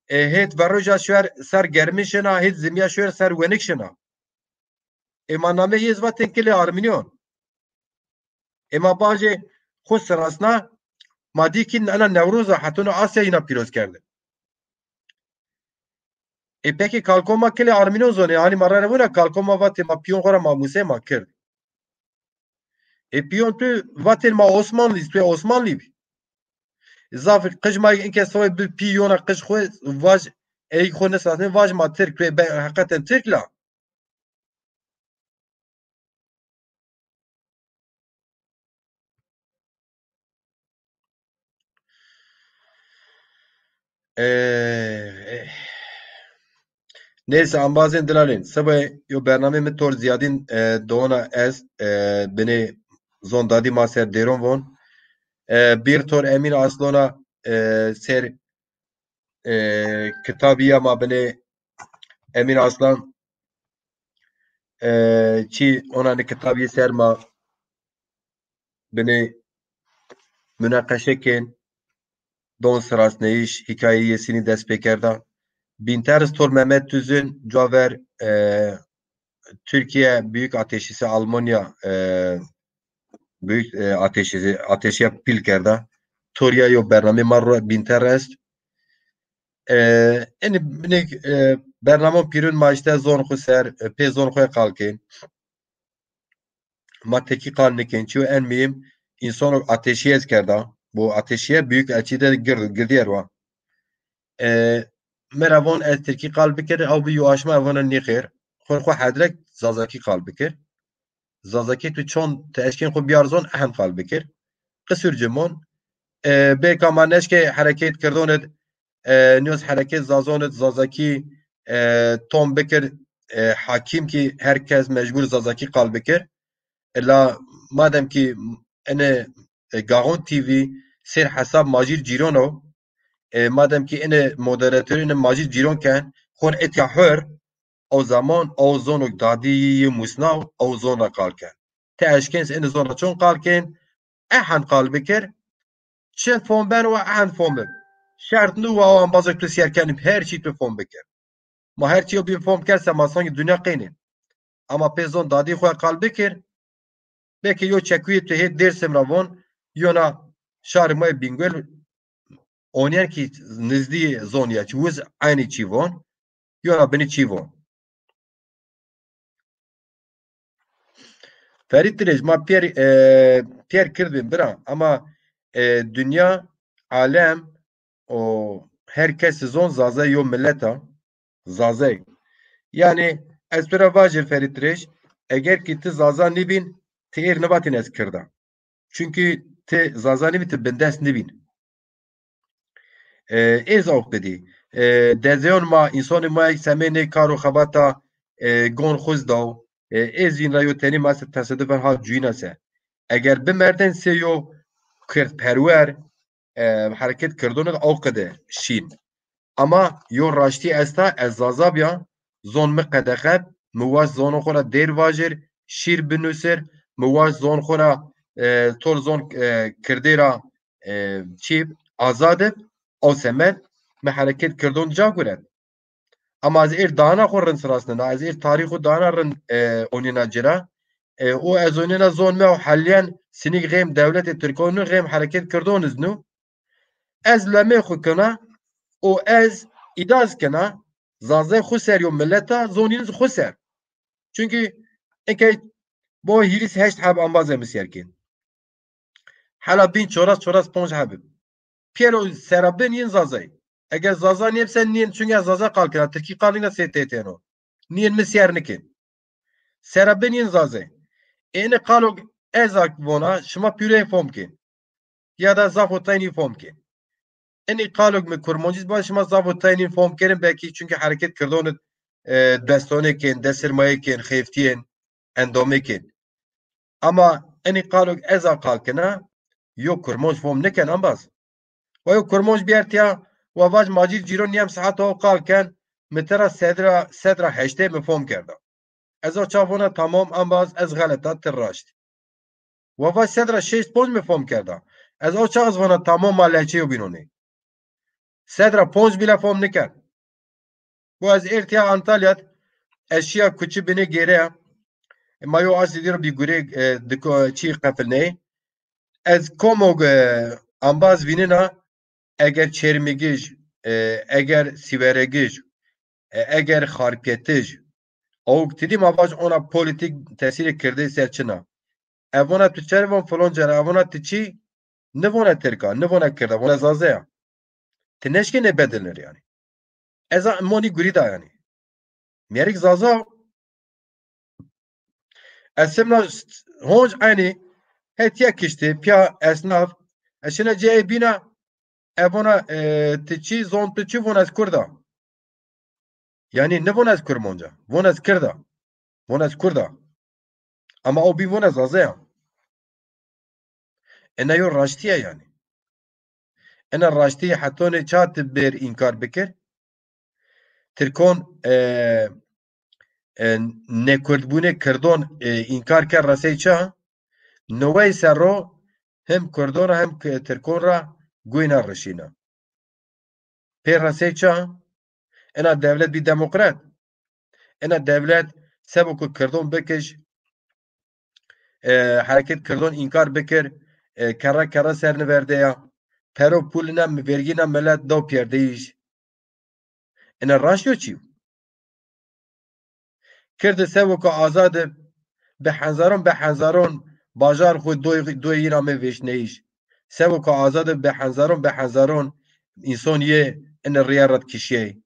e, hêt verroja şwer ser germî şina, hêt zimya şwer ser wenik şina. Ê ma nameyê iz vatên kilê Armînyon. Ê ma bacê xo sirasna, ma dî kî ena Newroz a hetona Asya yîna pîroz kerde. Ê pekî kalko ma kilê Armînyon zonê, hanî ma rere wina kalko ma vatê ma pîyon xo ra ma musê ma kir. Ê pîyon tu vatên ma Osmanlî, tu yê Osmanlî bî. Zaf qij ma inke soy bi pîyona qij xo vaj, ey xo nisasnê vaj ma Tirk, tu yê be heqeten Tirk la. E, e, neyse, embazên dilalên, sibê yo bernamê mi tor ziyadîn, e, dona est, e, binê zon dadî ma ser dêron von. E, bir tor Emîn Aslona, e, ser, e, kitabîya ma binê Emîn Aslan, e, çî ona ni kitabî ser ma binê munaqeşe kên, don sirasneyîş, hîkayeyê Yesînî dest pê kerda. Bînter iz tor Mehmet Tüzün, cuaver, e, Türkiye Büyük Ateşisi Almanya, e, büyük, e, ateşisi, ateşiya pîl kerda. Toriya yo bernamê ma ro bînter est. E, enî binê, e, bernamon pîrun ma îşte zon xo ser, e, pê zon xo qal kên. Ma tirkî qal nikên. Çiyo en muhîm, însanok ateşîye ez kerda. Bu ateşiye büyük elçî de gird, girdiye wa. E, mi ra von ez tirkî qal bikir, ew bi yo aşma vana nîxêr. Xo xo hedrek zazakî qal bikir. Zazakî tu çon ti eşkên xo biyar zon, ehend qal bikir. Qisur cimon. E, belka ma neşke hereket kirdon id, e, nîyoz hereket zazon id zazakî, e, tom bikir, e, hakîm kî her kes mecbur zazakî qal bikir. E, la madem kî ene, e, Gaxon T V ser hesab ma jîr cîron o, e, madem kî ene moderatorî ene ma jîr cîron ken, xon etya hor, o zaman o zonok dadî yî musnaw, o zon ra qal ken. Ti eşkên se ene zon ra çon qal kên, ehend qal bikir, çi fom ben wa ehend fom bin. Şert nu wa o embazek tu sîyer kenî, her çî tu fom bikir. Ma her çîyo bîn fom kerse ma sankî dinya qeynî. Ama pê zon dadî xo qal bikir. Belkî yo çekuyê tu hê Dêrsim ra von, yona şarê ma yê Bîngol, onîyen kî nizdî zon ya çi, wiz eynî çî von, yona binî çî von. Ferîd Dirêj, ma pîyer, e, pîyer kirdbîn bira, ama, e, dinya, alem, o her kesî zon Zazay yo milet a. Zazay. Yanî ez tu ra vajir Ferîd Dirêj, eger kî ti Zaza nîbîn, ti êr nivatîn ez kird a. Çunkî ti Zaza nîbî, ti bindest nîbîn. E, êz awq bidî. e, dezeyon ma, însonê ma yek semê nê kar û xebata, e, gon xuz daw. E, ê zîn ra yo tenî ma se tesadufan ha cuyîna se. Eger bimerdên sê yo kirdperwer, e, hereket kirdon id aw qide şîn. Ama yo raştî esta, ez Zaza bîya, zon mi qedexe bi, mi waşt zonê xo ra dêr vajir, şîr binusir, mi waşt zon xo ra, e, tol zon, e, kirdê ra, e, çî, azad ib, aw semed mi hereket kirdon ca guret. Ama ez êr dana xo rind sirasnena, ez êr tarîx û dana rind, e, onîna ci ra. E, û ez onîna zon mi ew helîyen, sinîk xeym dewletê Tirkon nu, xeym hereket kirdon iz nu. Ez lemê xo kena û ez îdaz kena, Zazay xo ser yo milet a, zonîn iz xo ser. Çunkî eke bo hîris heşt heb embazê mi ser kên. Hela bîn çoras, çoras ponc heb ib. Pîyero sera bin yin Zazay. Eger Zaza nîyeb sen nîyin, çunkî ez Zaza qal kena, Tirkî qal nîna sê têtêno. Nîyin mi ser nikên. Sera bin yin Zazay. Êni qalok ez a vona, şima pîrê fom kên. Ya da zaf o taynî fom kên. Enî qalok mi kurmancî zî ba, şima zaf o taynî fom kêrin, belkî çunkî hereket kirdon id, e, destonê kên, desirmayê kên, xeftîyên, endomê kên. Ama enî qalok ez a qal kena, yo kurmanc fom niken embaz. Wa yo kurmanc bîyer tiya, wa vaj ma cî cîron nîyem saet o qal ken, mi tera sedra, sedra heştê mi fom kerda. Ez o ça vona tamam embaz, ez xelet a, ti raşt. Wa vaj sedra şeşt ponc mi fom kerda. Ez o çax vona tamam ma lehçeyo bînonê. Sedra ponc bîle fom nikerd. Bu ez êrtiya Antalya d, ez şiya kuçi binê gêre ya. E, ma yo aştî dîro bî gurê, e, diko çî qefilneyê. Ez komog, e, ambaz vînina, eger Çermîgij, e, eger Sîweregij, e, eger Xarpêtij, awk ti dî ma vaj ona polîtîk tesîrê kirdê ser çin a. Ev vona tu çerê von filon cere, ev vona ti çî, nivona tirk a, nivona kird a, vona zaza ya. Ti neşkenê bedilnir yanî. Ez a monî gurî da yanî. Mêrik zaza, ez simna honc enî, hetiye kiştî, piya esnaf, ez şina cê ey bîna, ev vona, e, ti çî, zon ti çi, vona ez kurd a. Yanî nivona ez kurmanc a, vona ez kird a, vona ez kurd a. Ama o bî vona ez zaza ya. Ena yo raştî ya yanî. Ena raştî hetonê ça ti bêr înkar bikir. Tirkon, e, e, nêkurdbûnê kirdon, e, înkar kerd resey ça? Nowey serro hem kirdon ra hem k-, tirkon ra goyna rişîna. Pê resey ça? Ena dewlet bî demokrat. Ena dewlet sebo ku kirdon bikiş, e, hereket kirdon înkar bikir, e, kerra kerra ser niverde ya. Pero pulina mi-, vergîna milet daw piyerdeyîş. Ena raşt yo çî yo? Kirdi sebo ku azad ib, bi henzaron bi henzaron bajar xwu doy, doy yîna mi vêşneyîş. Sebo ku azad ib bi henzaron bi henzaron înson yê ini rîya red kişîyey.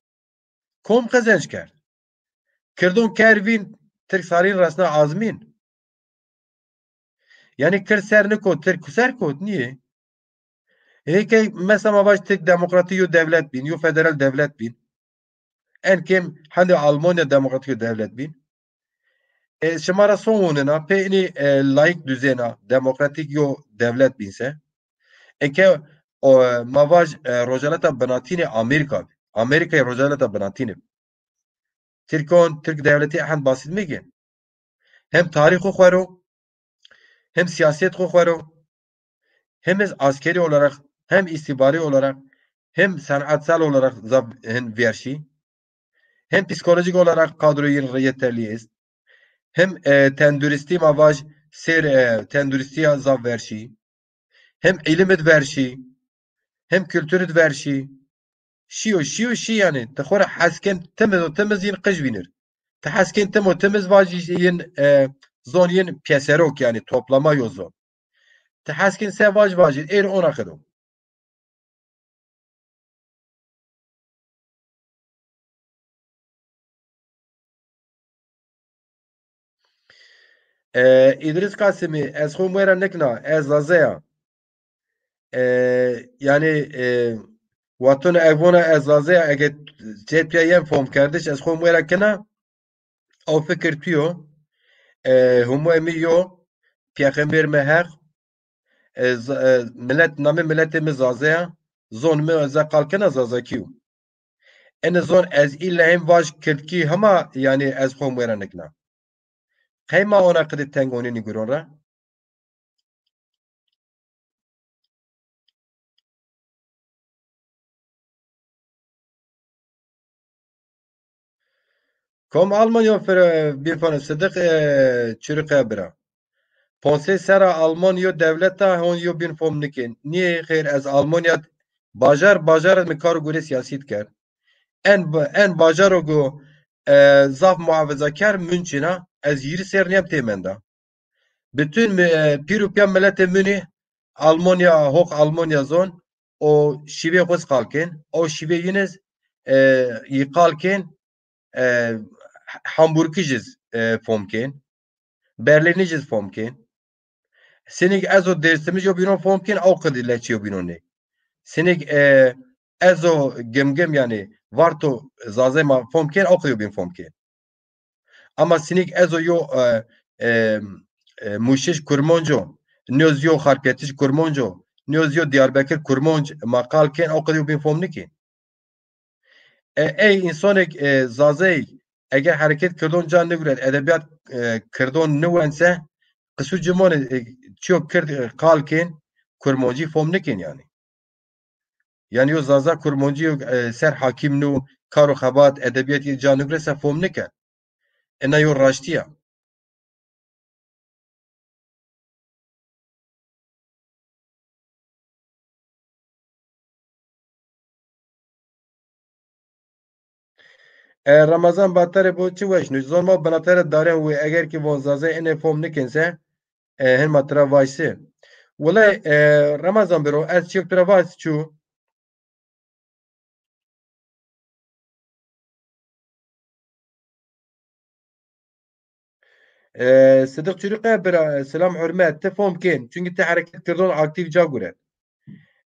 Kom qezenc kerd? Kirdon ker vîn, tirk sarîn resna azmîn. Yanî kird ser nikot, tirk ser kot, nîyê? Hêkey mesela ma vaj tirk demokratîk yo dewlet bîn, yo federal dewlet bîn. En kêm hendê Almanya demokratîk yo dewlet bîn. E, şima ra son wonena, pê inî, e, layîk duzêna, demokratîk yo dewlet bîn se. Eke o, ma vaj, e, Rojhilata Binatînê Amerîka bî. Amerîkayê Rojhilata Binatînê bî. Tirkon, Tirk dewletî ehend basît mekên. Hem tarîx xwu xwero, hem sîyaset xwu xwero, hem iz askeri olarak, hem istihbari olarak, hem sanatsal olarak zaf hin vêrşî, hem psikolojik olarak kadroyîn yeterlî est, hem, e, tenduristî ma vaj sêr, e, tenduristîya zaf vêrşî, hem îlim id vêrşî, hem kultur id vêrşî. Şîyo, şîyo, şî yanî. Ti xo ra hes kên timiz û timiz yin qij vînir. Ti hes kên tim û timiz vajî yin, e, zon yin pîyeserok yanî toplama yo zon. Ti hes kên se vaj vajî êr ona xido. E, Îdris Kasimî, ez xo muera nikna, ez Zaze ya. E, yanî, e, Wextona ez vona ez Zaza ya, ege cê piya yen fom kerdiş, ez xo mi wera kena, ew fikir tu yo. E, Humê mi yo, peyxember mi Heq, e, z-, e, milet, namê miletê mi Zaza ya, zon mi ez qal kena Zazakî yo. Ene zon ez îlla hên vaj kirdkî hema, yanî ez xo mi wera nikna. Qey ma ona qidê teng onînî guron ra? Kom Almanya fir-, bînfan Sidiq, e, çirîqe bira. Ponsê serra Alman yo dewleta hon yo bîn fom nikên. Nîyê xêr ez Almanya bajar bajar mi kar û gurê siyasî diker. En, en bajaro go, e, zaf muhafazakar München a, ez hîrî ser nîyem têmenda. Bütün mi-, e, pîr û piya miletê Münîh Almanya, hoq Almanya zon, o şîvê xo qal kên, o şîvê yin iz, e, yi qal kên, e, Hamburgî jî, e, fom kên, Berlînî jî fom kên. Sinîk ez o Dêrsimî yo bînon fom kên, o qidî leçî yo bînon nê. Sinîk, e, ez o Gimgim, yanî Varto Zazê ma fom kên, o qidî yo bîn fom kên. Ama sinîk ez o yo, e, e, e, Mûşiş Kurmonc o, nîyo zî yo Xarpêtiş Kurmonc o, nîyo zî yo Diyarbekir Kurmonc ma qal kên, o qidî yo bîn fom nikên. E, ey însanêk, e, Zazeyêk eger hereket kirdon ca niguret, edebiyat, e, kirdon niwense, qisûr ci monê, e, çiyo kird, e, qal kên, Kurmoncî fom nikên yanî. Yanî yo Zaza Kurmoncî yo, e, ser hakîm nû, kar û xebat, edebiyat yê ca nigurese fom niken. Ena yo raştî ya. E, Ramazan Batarê bo çi weş nû. Zon ma binatere daren wê, eger ki von Zazay enê fom nikin se, e, hin ma tira vajsi. Wulay, e, Ramazan biro, ez çiyo tira vajsi çu. E, Sidiq Çurîqe bira, selam hurmet, ti fom kên. Çunkî ti hereket kirdon aktîf ca guret.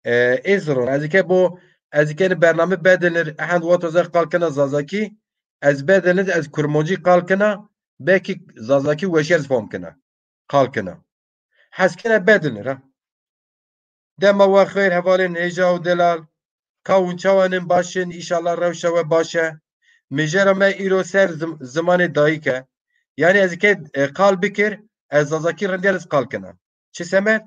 E, ez ron, ez ke bo, ez ke ni bername bedelinir, ehend wata ze qal kena Zazakî, ez bedelinir, ez Kurmancî qal kena, belkî Zazakî weşî ez fom kena. Qal kena. Hes kena bedelinir ha. Dema we xeyr hevalên hêja û delal. Ka hûn çawa nin, baş in? Înşallah rewşa we baş e. Mijera me îro ser zim-, zimanê dayîk e. Yanî ez ke, e, qal bikir, ez Zazakî rindî ez qal kena. Çi semed?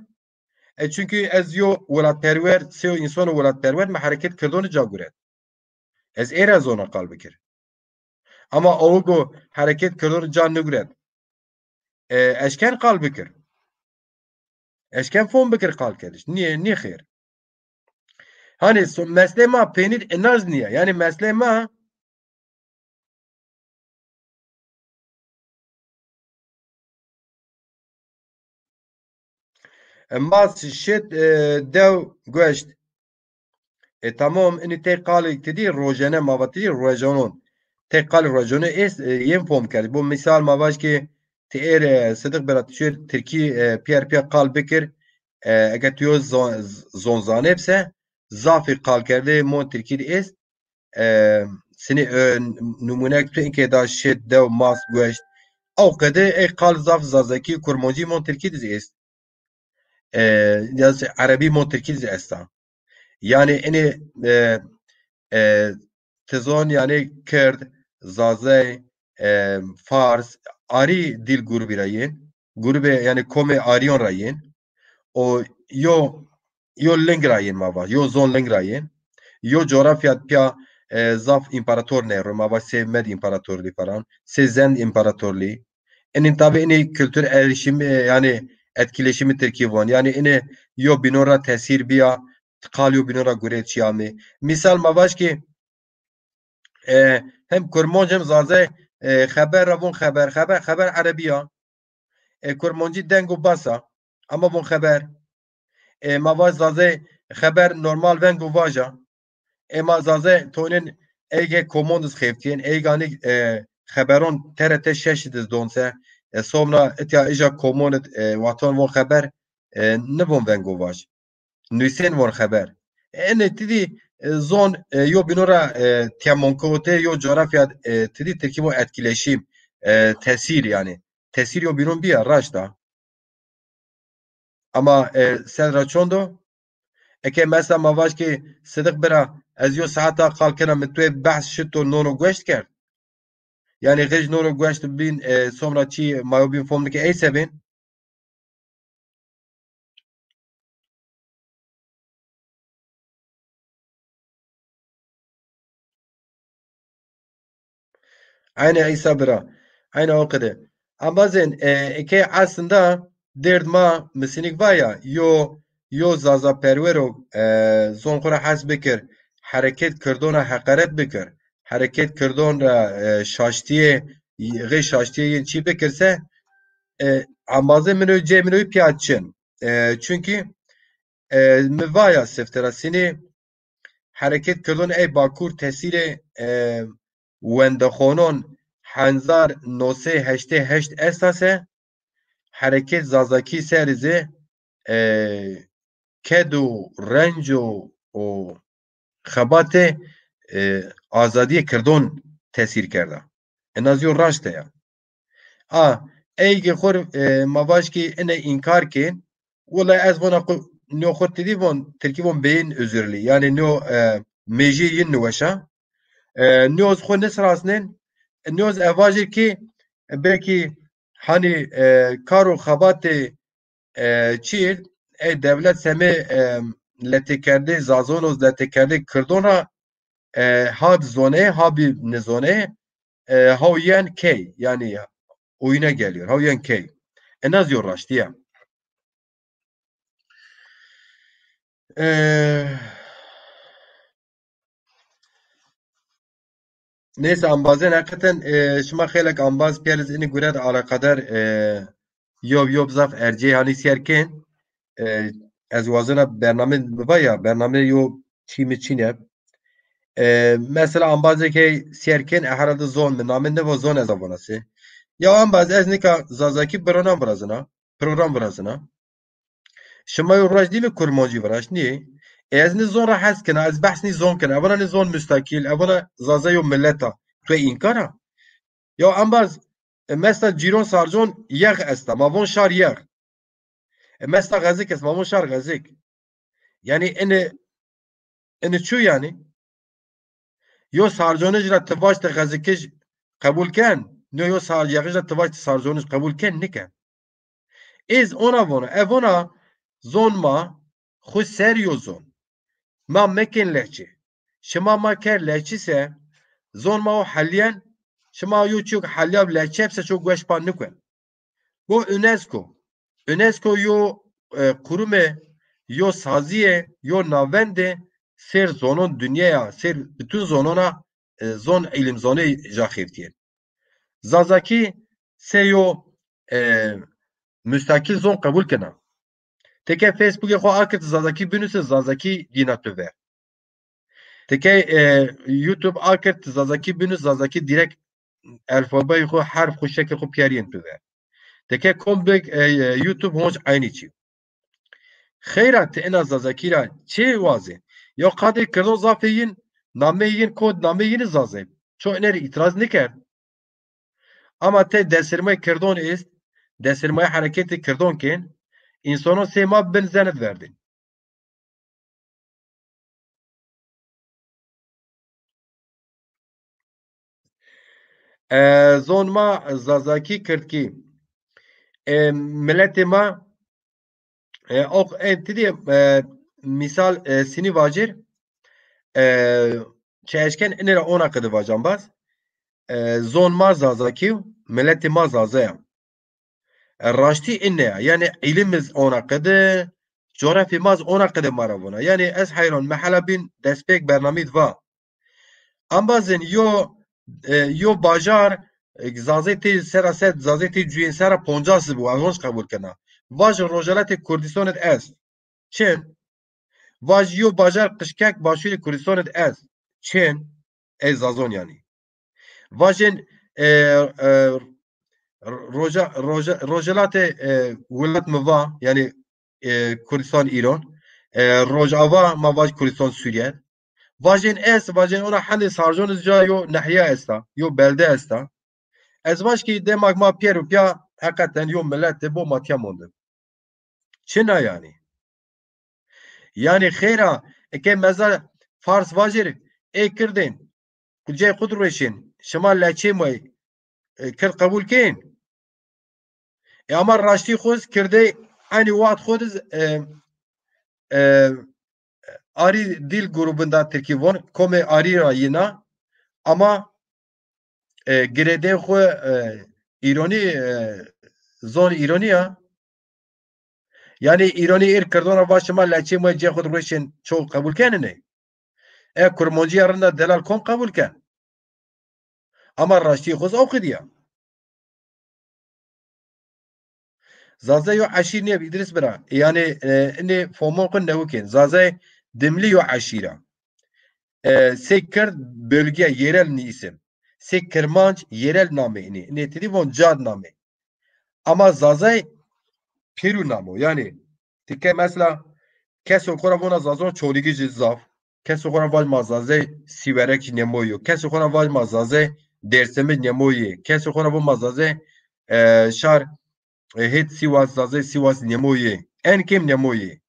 E, çunkî ez yo welatperwer, sêyo însano welatperwer, mi hereket kirdonî ca guret. Ez ê ra zona qal bikir. Ama awigo hereket kirdon ca niguret. E, eşken qal bikir. Eşken fom bikir qal kediş. Niye, niye xêr? Hani so-, meslê ma peynîr inaz niye. Yani meslê ma E, ma şit, e, dew gueşt. E, tamam, ini tey qalê ti dî rojene ma va ti dî rojanon. Tey qalê rojone est, e, yên fom kerd. Bu misal ma vaj ki ti êr, e, Sidiq bira ti şêr Tirkî, e, piyer piyer qal bikir. E, ege tu yo zon-, zon zanê bise, zafî qalkerdê mon Tirkî de est. E, sinî, e, numûnek tu inkê da şit, dew, mast, gueşt. Ew qede ey qal zaf Zazakî, Kurmancî mon Tirkî de zî est. E, ya zî Erebî mon Tirkî de zî esta. Yanî inê, e, e, ti zon yanî Kird, Zazey, e, Fars, arî dîl grubî ra yên. Grubê, yanî komê arîyon ra yên. O yo yo ling ra yên ma va, yo zon ling ra yên. Yo coğrafya piya, e, zaf împarator nêro, ma va sê Med împaratorluğu falan, sê Zend împaratorluğu. Inin tabi ini kültür erişimi, e, yani etkileşimi Tirkî von. Yani ini yo bînon ra tesîr biya, qal yo bînon ra gurê çiya mi. Misal ma vaj ki, e, hem Kurmanc hem Zazay, e, xeber ra von xeber, xeber, xeber Erebî ya. E, Kurmancî deng û bas a, ama von xeber. E, ma vaj Zazay xeber normal veng û vaj a. E, ma Zazay tonên eyge komon iz xeftîyên, eyganî, e, xeberon T R T şeş iz don se, e, somna itya ija komon id, e, wexton von xeber, e, nivon veng û vaj. Nusên von xeber. Enê ti dî, e, zon, e, yo bînon ra, e, tîya monkewte yo coğrafya, e, ti dî tirkî von etkileşim, e, tesîr yanî. Tesîr yo bînon bîya, raşt a. Ama, e, sed ra çond o? Eke mesela ma vaj ki Sidiq bira, ez yo saeta qal kena, mi tuê behs şito nono gueşt kerd. Yanî xij nono gueşt bin, e, sonra çî mayo bin fom nike ey sebin. Aynı İsa bira. Aynı o kadar. Embazên, e, eke aslında derd ma misinik vaya, yo, yo zaza perwero, e, zon xo ra hes bikir, hereket kirdona heqaret bikir, hereket kirdon ra, e, şaştiyê, xê şaştiyê yin çî bikirse, e, embazê min o, cê min o piya çin. E, çünkü, e, mi vaya sifte ra sinî, hereket kirdon ey Bakur tesîrê, e, wendexonon hezar no sey heştê heşt esta se, hereket Zazakî serî zî, e, ked û renc û, û xebatê, e, azadiyê kirdon tesîr kerda. Ena zî yo raşte ya. A, ey ki xor, e, ma vaj ki ine înkar kên, wela ez vona xo, nîyo xo ti dî von, tirkî von beyin özürlü. Yanî nîyo, e, mejî yin niweşa. E, nîyo ez xo nisrasnên, nîyo ez evajir ki, e, belkî hani, e, kar û xebatê, e, çî, ey dewlet semê, e, letêkerdê zazon û letêkerdê kirdon ra, e, ha bi zonê, ha bi nizonê, e, haw yen key, yanî oyuna geliyor, haw yen key. Ena zî yo raştî ya. E, neyse, ambazên heqeten, e, şima xeylek ambaz pîyeriz, ini guret alakadar, e, yob yob zaf ercê hanî sîyer kên. E, ez wazena bername biba ya, bername yo çî mi çîne. E, mesela ambazê ke sîyer kên, e, herhalde zon mi, name nivo zon ez avonasê. Ya ambaz, ez nika Zazakî program virazena, program virazena. Şima yo roj dî mi Kurmancî viraşt? Nî. E, ez nî zon ra hes kena, ez behs nî zon kena. Evana nî zon mustakîl, evana Zaza yo millet a. Tu ê înkar a? Ya embaz, e, mesela cîron sarcon yex esta. Ma von şar yex. E, mesela xezik est, ma von şar xezik. Yanî ini, ini çu yanî? Yo sarconij ra ti vaj ti xezikij qebul ken, no yo sar-, yexij ra ti vaj ti sarconij qebul ken, niken. Ez ona vona, ev ona zon ma xu ser yo zon. Ma mekên lehçe. Şima ma ker lehçî se, zon ma o heliyen, şima yo çîyo ke helya bi lehçe bise ço gueş pa nikuen. Go UNESCO. UNESCO yo, e, qurume, yo sazîye, yo navende sêr zonon dinyaya, sêr bütün zonona, e, zon îlimzonê ja xeftîye. Zazakî se yo, e, mustakîl zon qebul kena. Teke Facebookê xo akir ti Zazakî binuse, Zazakî dîna tu ver. Teke, e, YouTube akir ti Zazakî binus, Zazakî direkt elfabeyê xo, herf xo, şekil xo pîyerîyên tu ver. Teke kom bik, e, e, YouTube honc eynî çî. Xeyra ti ina Zazakî ra çi wazê? Ya qadê kirdon zafê yin, nameyê yin kod, nameyê yin zazê. Ço ine rê îtiraz nikerd. Ama tey desirmay kirdon est, desirmay hereketê kirdon kên, însonon sey ma bin zenit verdin. E, zon ma Zazakî, Kirdkî. E, miletê ma, e, ox, e, ti dî, e, mîsal, e, sinî vacir, e, çi eşken inê ra ona qidi vacan baz. E, zon ma Zazakî yo, miletê ma Zaza ya. E, raştî ine ya. Yanî îlim iz ona qide, coğrafya ma iz ona qide ma ra vona. Yanî ez heyran, mi hela bîn destpêk bernameyî di va. Embazên yo, e, yo bajar, e, Zazê tê sera sed, Zazê tê cuyên sera poncas bu, ez honc qebul kena. Vaj Rojalatê Kurdistan id est. Çin. Vaj yo bajar qijkek Başûrê Kurdistan id est. Çin. Ey Zazon yanî. Vajên, e, e, Roja-, Roja-, Rojalatê, e, welat mi va, yanî, e, Kurdistan Îran, e, Rojava ma vaj Kurdistan Sûrîye, Vajên est, vajên ona hendê sarjon iz ca yo nehiya esta, yo belde esta. Ez vaj ki demak ma pêro pîya heqeten yo milet de bo ma tîya monde. Çina yanî? Yanî xêra, eke meza Fars vajêr, ê Kirdên, ku cey xwu di rueşên, şima leçê ma yê, e, Kird qebul kên. E, ama raştî xwu z Kirdê enî waxt xwu di z, e, e, Arî dîl grubunda Tirkî von, komê Arî ra yina, ama, e, girêdê xwu, e, îronî, e, zon îronî ya. Yanî îronî êr Kirdon ra va şima leçê ma yê cê xwu di rueşên ço qebul kenine. E, Kurmancîya rind a delal kom qebul ken. Ama raştî xwu z ewqidî ya. Zaza yo eşîr nîya Îdrîs bira. Yanî, e, inê fomon xwu newikên. Zaza dimlî yo eşîr a. E, sey Kird bölge, yerel isim. Sey Kirmanc yerel name inê. Inê ti dî von cad name. Ama Zazay pêrû namo. Yanî, ti ke mesela keso xo ra vona Zazon Çolîgij zaf. Keso xo ra vaj ma Zazay Sîwerek jî nemo yo. Keso xo ra vaj ma Zazay Dêrsimij nemo yê. Keso xo ra voma Zazay, e, şar, e, hêt Sîwas, Zazay Sîwas nemo yê. En kêm nemo yê.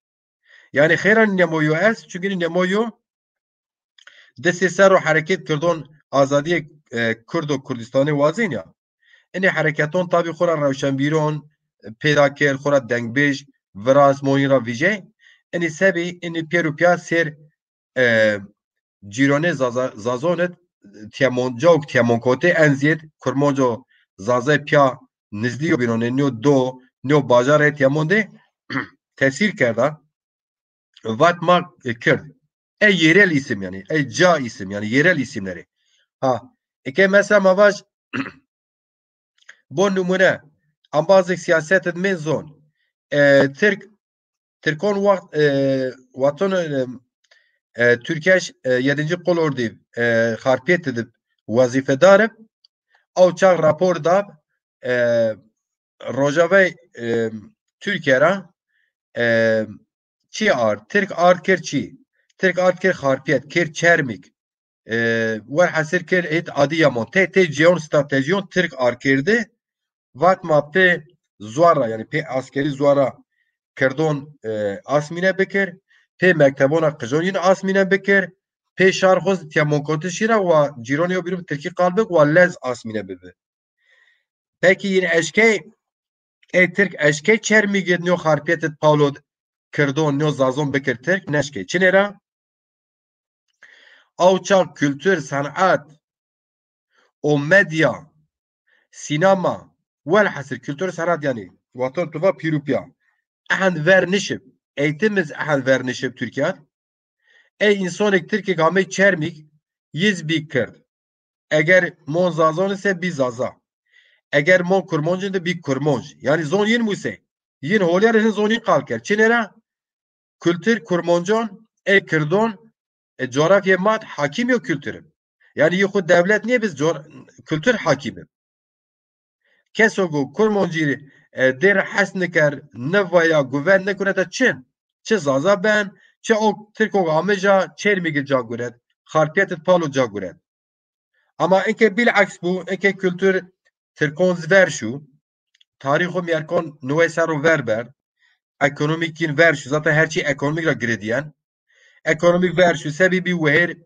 Yanî xêra nemo yo est, çunkî nemo yo di sê serr o herekêt kirdon azadîyê, e, Kurd û Kurdistanê wazên ya. Inê hereketon tabî xo ra rewşenbîron, e, pêda kerd, xo ra dengbêj, viraz, monî ra vîjey. Inî sebî, inî pêro pîya sêr, e, cîronê Zaza-, Zazon id, tîyemon, cawk tîyemonkotê en zêd, Kurmonco Zazay pîya nizdî yo bîronê, nîyo do, nîyo bajarê tîyemon de tesîr kerda. Vat ma, e, Kird. E yerel isim yanî. E ca isim yanî. Yerel isimleri. Ha. Eke mesela ma vaj, bo numune, ambazêk siyaset id mên zon. E, Tirk, Tirkon waxt, e, waton, e, e, Türkeş, e, yedinci Kolordu, e, Xarpêt id wezîfedar ib. Ew çax rapor dab, e, Rojavayê, e, Tirkîye ra, e, çi ard, Tirk ard kir çi? Tirk ard kir Xarpêt, kir Çermîg. E, werhesir kir hêt Adîyaman. Tey tey cêyon stratejiyon Tirk ard kirdi. Vat ma pê zuar ra, yanî pê askerî zuar ra kirdon, e, asmîne bikir. Pê mektebona qijon yin asmîne bikir. Pê şar xo zî tîyemonkotiş yin ra wa cîronê yo bîrû bi tirkî qal bik, wa lez asmîne bibi. Pekî yin eşkey, ey Tirk eşkey Çermîg id nîyo Xarpêt id Pawlo d kirdon, nîyo Zazon bikir Tirk? Neşkey. Çinê ra? Aw çax kultur, senat û medya, sînema, welhesir kultur, senat yanî, wexton tu va pîrûpîya. Ehend ver nişib. Eğitim iz ehend ver nişib Tirkîya. Ey însonêk Tirkêk amey Çermîg, yi z bî Kird. Eger mon Zazon ise bî Zaza. Eger mon Kurmoncin de bî Kurmonc. Yanî zon yin muse. Yin holyer hin zon yin qal kerd. Çinê ra? Kultur Kurmoncon, ê Kirdon, e, coğrafyê ma d hakîm yo kultur ib. Yanî yi xwu dewlet nêbiz, cor-, kultur hakîm ib. Keso ku Kurmoncî, e, dêr hes niker, nivaya, guven nikurete çin. Çi Zaza ben, çi o Tirko amija Çermîgi ca guret, Xarpêt id Palo ca guret. Ama inke bil'aks bu, inke kultur Tirkon zi ver şu, tarîxo mîyerkon nuwe serro ver berd, ekonomîk yin ver şu, zaten her çî ekonomîk ra girêdîyen. Ekonomîk ver şu, sebî bî wehêr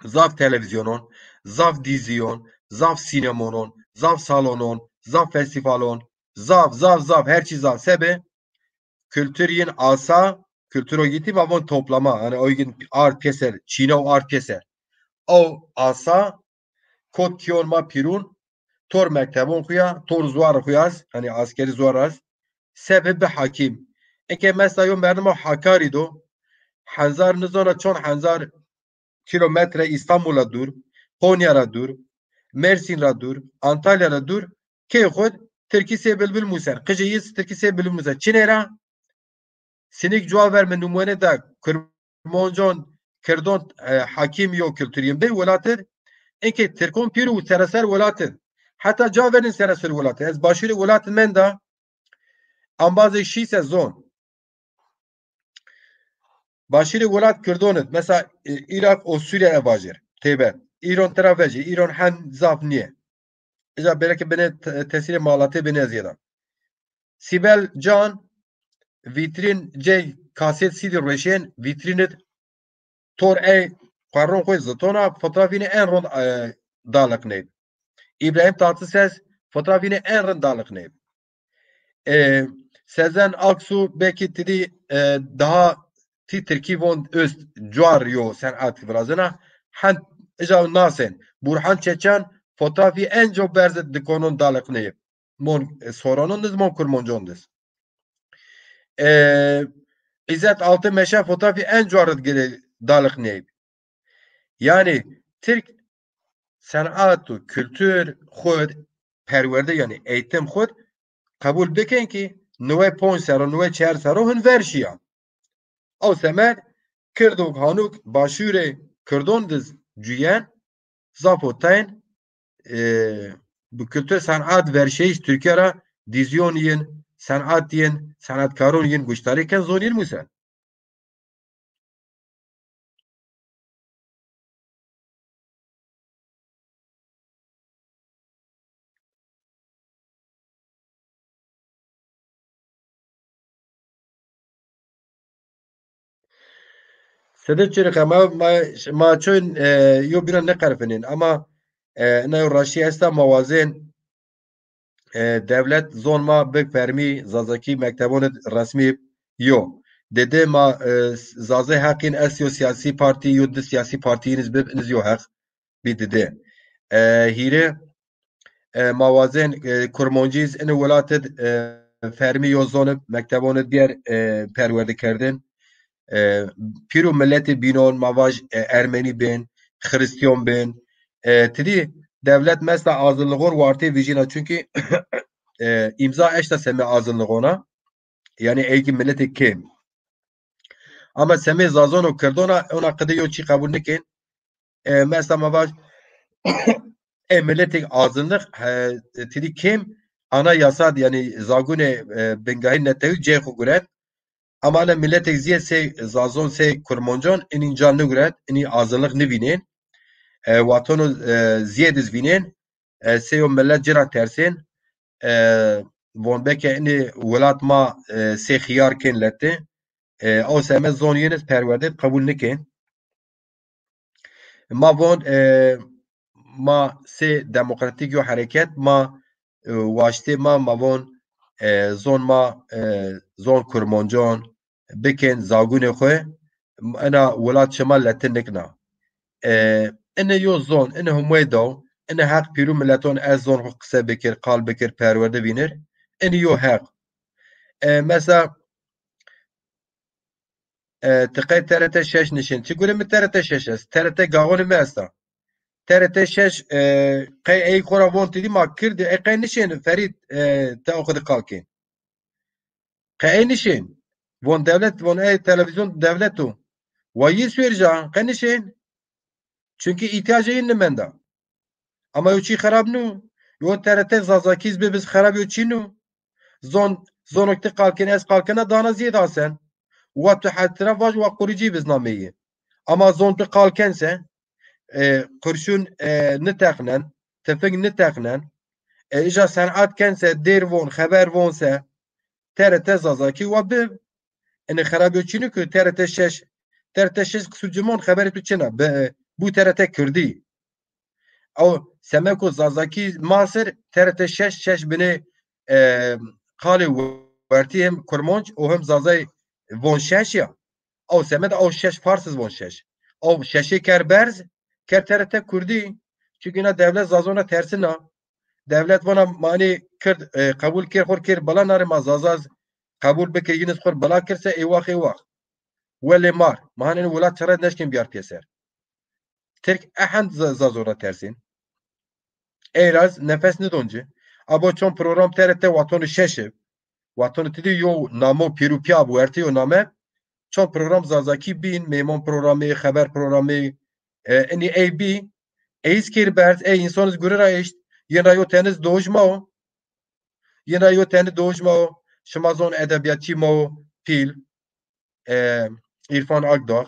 zaf televîzyonon, zaf dîzîyon, zaf sînemonon, zaf salonon, zaf festîvalon, zaf, zaf, zaf, her çî zaf. Sebe kultur yin asa, kulturo gitî ma von toplama. Hani o yin ard pêser, çîna û ard pêser. O asa kot kîyon ma pîrûn, tor mektebon xu ya, tor zuar xu ya z, hani askerî zuar az, sebe bi hakîm. Eke mesela yo merdimo Hakarî do, henzar nizona çon henzar kilometre Îstanbul ra dûr, Konya ra dûr, Mersîn ra dûr, Antalya ra dûr, key xwu d Tirkî sey bilbil muser. Qijê yi tirkî sey bilbil muser. Çinê ra? Sinîk cuwa ver mi numune da Kurmoncon, Kirdon, e, hakîm yo kulturî yin bey welat id. Inke Tirkon pîrû sereser welat id. Heta ca verin sereser welat id. Ez başûrê welat id menda, ambazê şî se zon. Başûrê welat Kirdon id. Mesela, e, Îraq û Sûrîye ê vajir. Têbet. Îron tira vejî. Îron hen zaf nîye. Îca belkî binê te-, tesîrê malatê binê zêda. Sîbel Can, vîtrîn cey kasêt sîdî rueşên, vîtrîn id tor ey qerron xo zitona, fotoğrafîne en rond, e, daliqnê. Îbrahîm Tatlises, fotoğrafîne en rind daliqnê. E, Sezen Aksu, belkî ti dî, e, daha ti tirkî von öst cuar yo senat virazena. Hen îca nasên. Burhan Çeçen, fotoğrafî en co berz id dikonon daliqnê. Mon, e, soronon diz, mon kurmoncon diz. E, İzzet Altınmeşe, fotoğrafî en cuar id girê daliqnê. Yanî Tirk senat û kultur xud perwerde, yanî eğitim xud qebul bikin ki niwe ponc serro, niwe çar serro hin ver şiya. Ew semed Kird û Hanuk başûrê Kirdon diz cuyen, zaf o tayn, e, bi kultur senat verşeyiş Tirkîya ra dîzyon yin, senat yin, senatkaron yin guştarî ken, zon yin musen. Sede çirî ma, ma, ma çoyn, e, yo bîra nêqerfinên, ama, e, ina yo raştî esta, ma wazên, e, dewlet zon ma bik fermî, zazakî mektebon id resmî yo. Dede ma, e, zazê heqîn est, yo siyasî partî, yo di siyasî partîyîn iz bib, iniz yo heq bî dide. E, hîrê, e, ma wazên, e, kurmoncî iz ini welat id, e, fermî yo zon ib, mektebon id bîyer, e, perwerde kerdin. E, pîr û miletê bînon, ma vaj, e, ermenî bên, xirîstîyon bên. E, ti dî dewlet mesta azınlığon wartê vijîna, çunkî, e, îmza eşta semê azınlığona. Yanî ey ki miletê kêm. Ama semê zazon û kirdona, ona qide yo çî qebul nikên. E, mesta ma vaj, e, miletêk azınlıq, e, ti dî kêm, anayasa, yanî zagunê, e, bingahî netewî cê xo guret. Ama ene miletêk zîyê sey zazon, sey kurmoncon, inî ca niguret, inî azınlıq nivînên. E, watono, e, zîyê diz vînên. E, sey yo milet ci ra tersên. E, von beke inî welat ma, e, sey xiyar kên leti. E, ew semed zon yin iz perwerde qebul nikên. Ma von, e, ma sey demokratîk yo hereket, ma, e, waştê ma, ma von, e, zon ma, e, zon kurmoncon bikên zagunê xwu, ina welat şima letin nikna. E, ine yo zon, ine humwê daw, ine heq pîrû mileton ez zon xwu qise bikir, qal bikir, perwerde vînir, ini yo heq. E, mesela, e, ti qey T R T şeş nişên. Çi gure mi T R T şeş est? T R T gaxonê mi esta. T R T şeş, e, qey ey xora von ti dî ma kirdi, e, qey nişên Ferît, e, te o xidi qal kên. Qey ey nişên. Von dewlet, von ey televîzyon dewlet o. Wa yî suêrca, qey nişên. Çunkî îhtîyacê yin nimenda. Ama yo çî xerab nû. Yo T R T Zazakî iz bibiz xerab yo çî nû. Zon, zonok ti qal ken, ez qal kena, dana zîyed asen. Wa tu hetira vaj, wa quricî biz nameyî. Ama zon tu qal kense, e, qurşun, e, niteqnen, tifing niteqnen. E, îja senat kense, dêr von, xeber vonse, T R T Zazakî wa bib. Enê xerabî yo çînî ku T R T şeş, T R T şeş qisûr cimon xeberê tu çina. Bi, bu T R T Kirdî. Ew semeko Zazakî ma ser T R T şeş, şeş binê, e, qalê wertî hem Kurmanc û hem Zazay von şeş ya. Ew semed ew şeş Fars iz von şeş. Ew şeşê ker berz, ker T R T Kurdî. Çunkî na dewlet Zazona tersina. Dewlet vana manî Kird, e, qebul kir, xur kir bila, nare ma Zazaz qebul bikir, yiniz xur bila kirse, ê wax, ê wax. Welê mar, ma hanê welat çira neşkin biyar pêser. Tirk ehend Za-, Zazo ra tersên. Ey raz nefes nidon ci. Abo çon program T R T Watonî şeş ib. Watonî ti dî yo namo pîrû pîya bi wertê yo name. Çon program Zazakî bîn, mêmon programî, xeber programî, e, inî ey bî. Ey iz kêr berz, ey însan iz gure ra eşt. Yin ra yo teniz doj ma o. Yin ra yo teniz doj ma o. Şima zon edebiyatçî ma o, pîl. E, Îrfan Akdağ.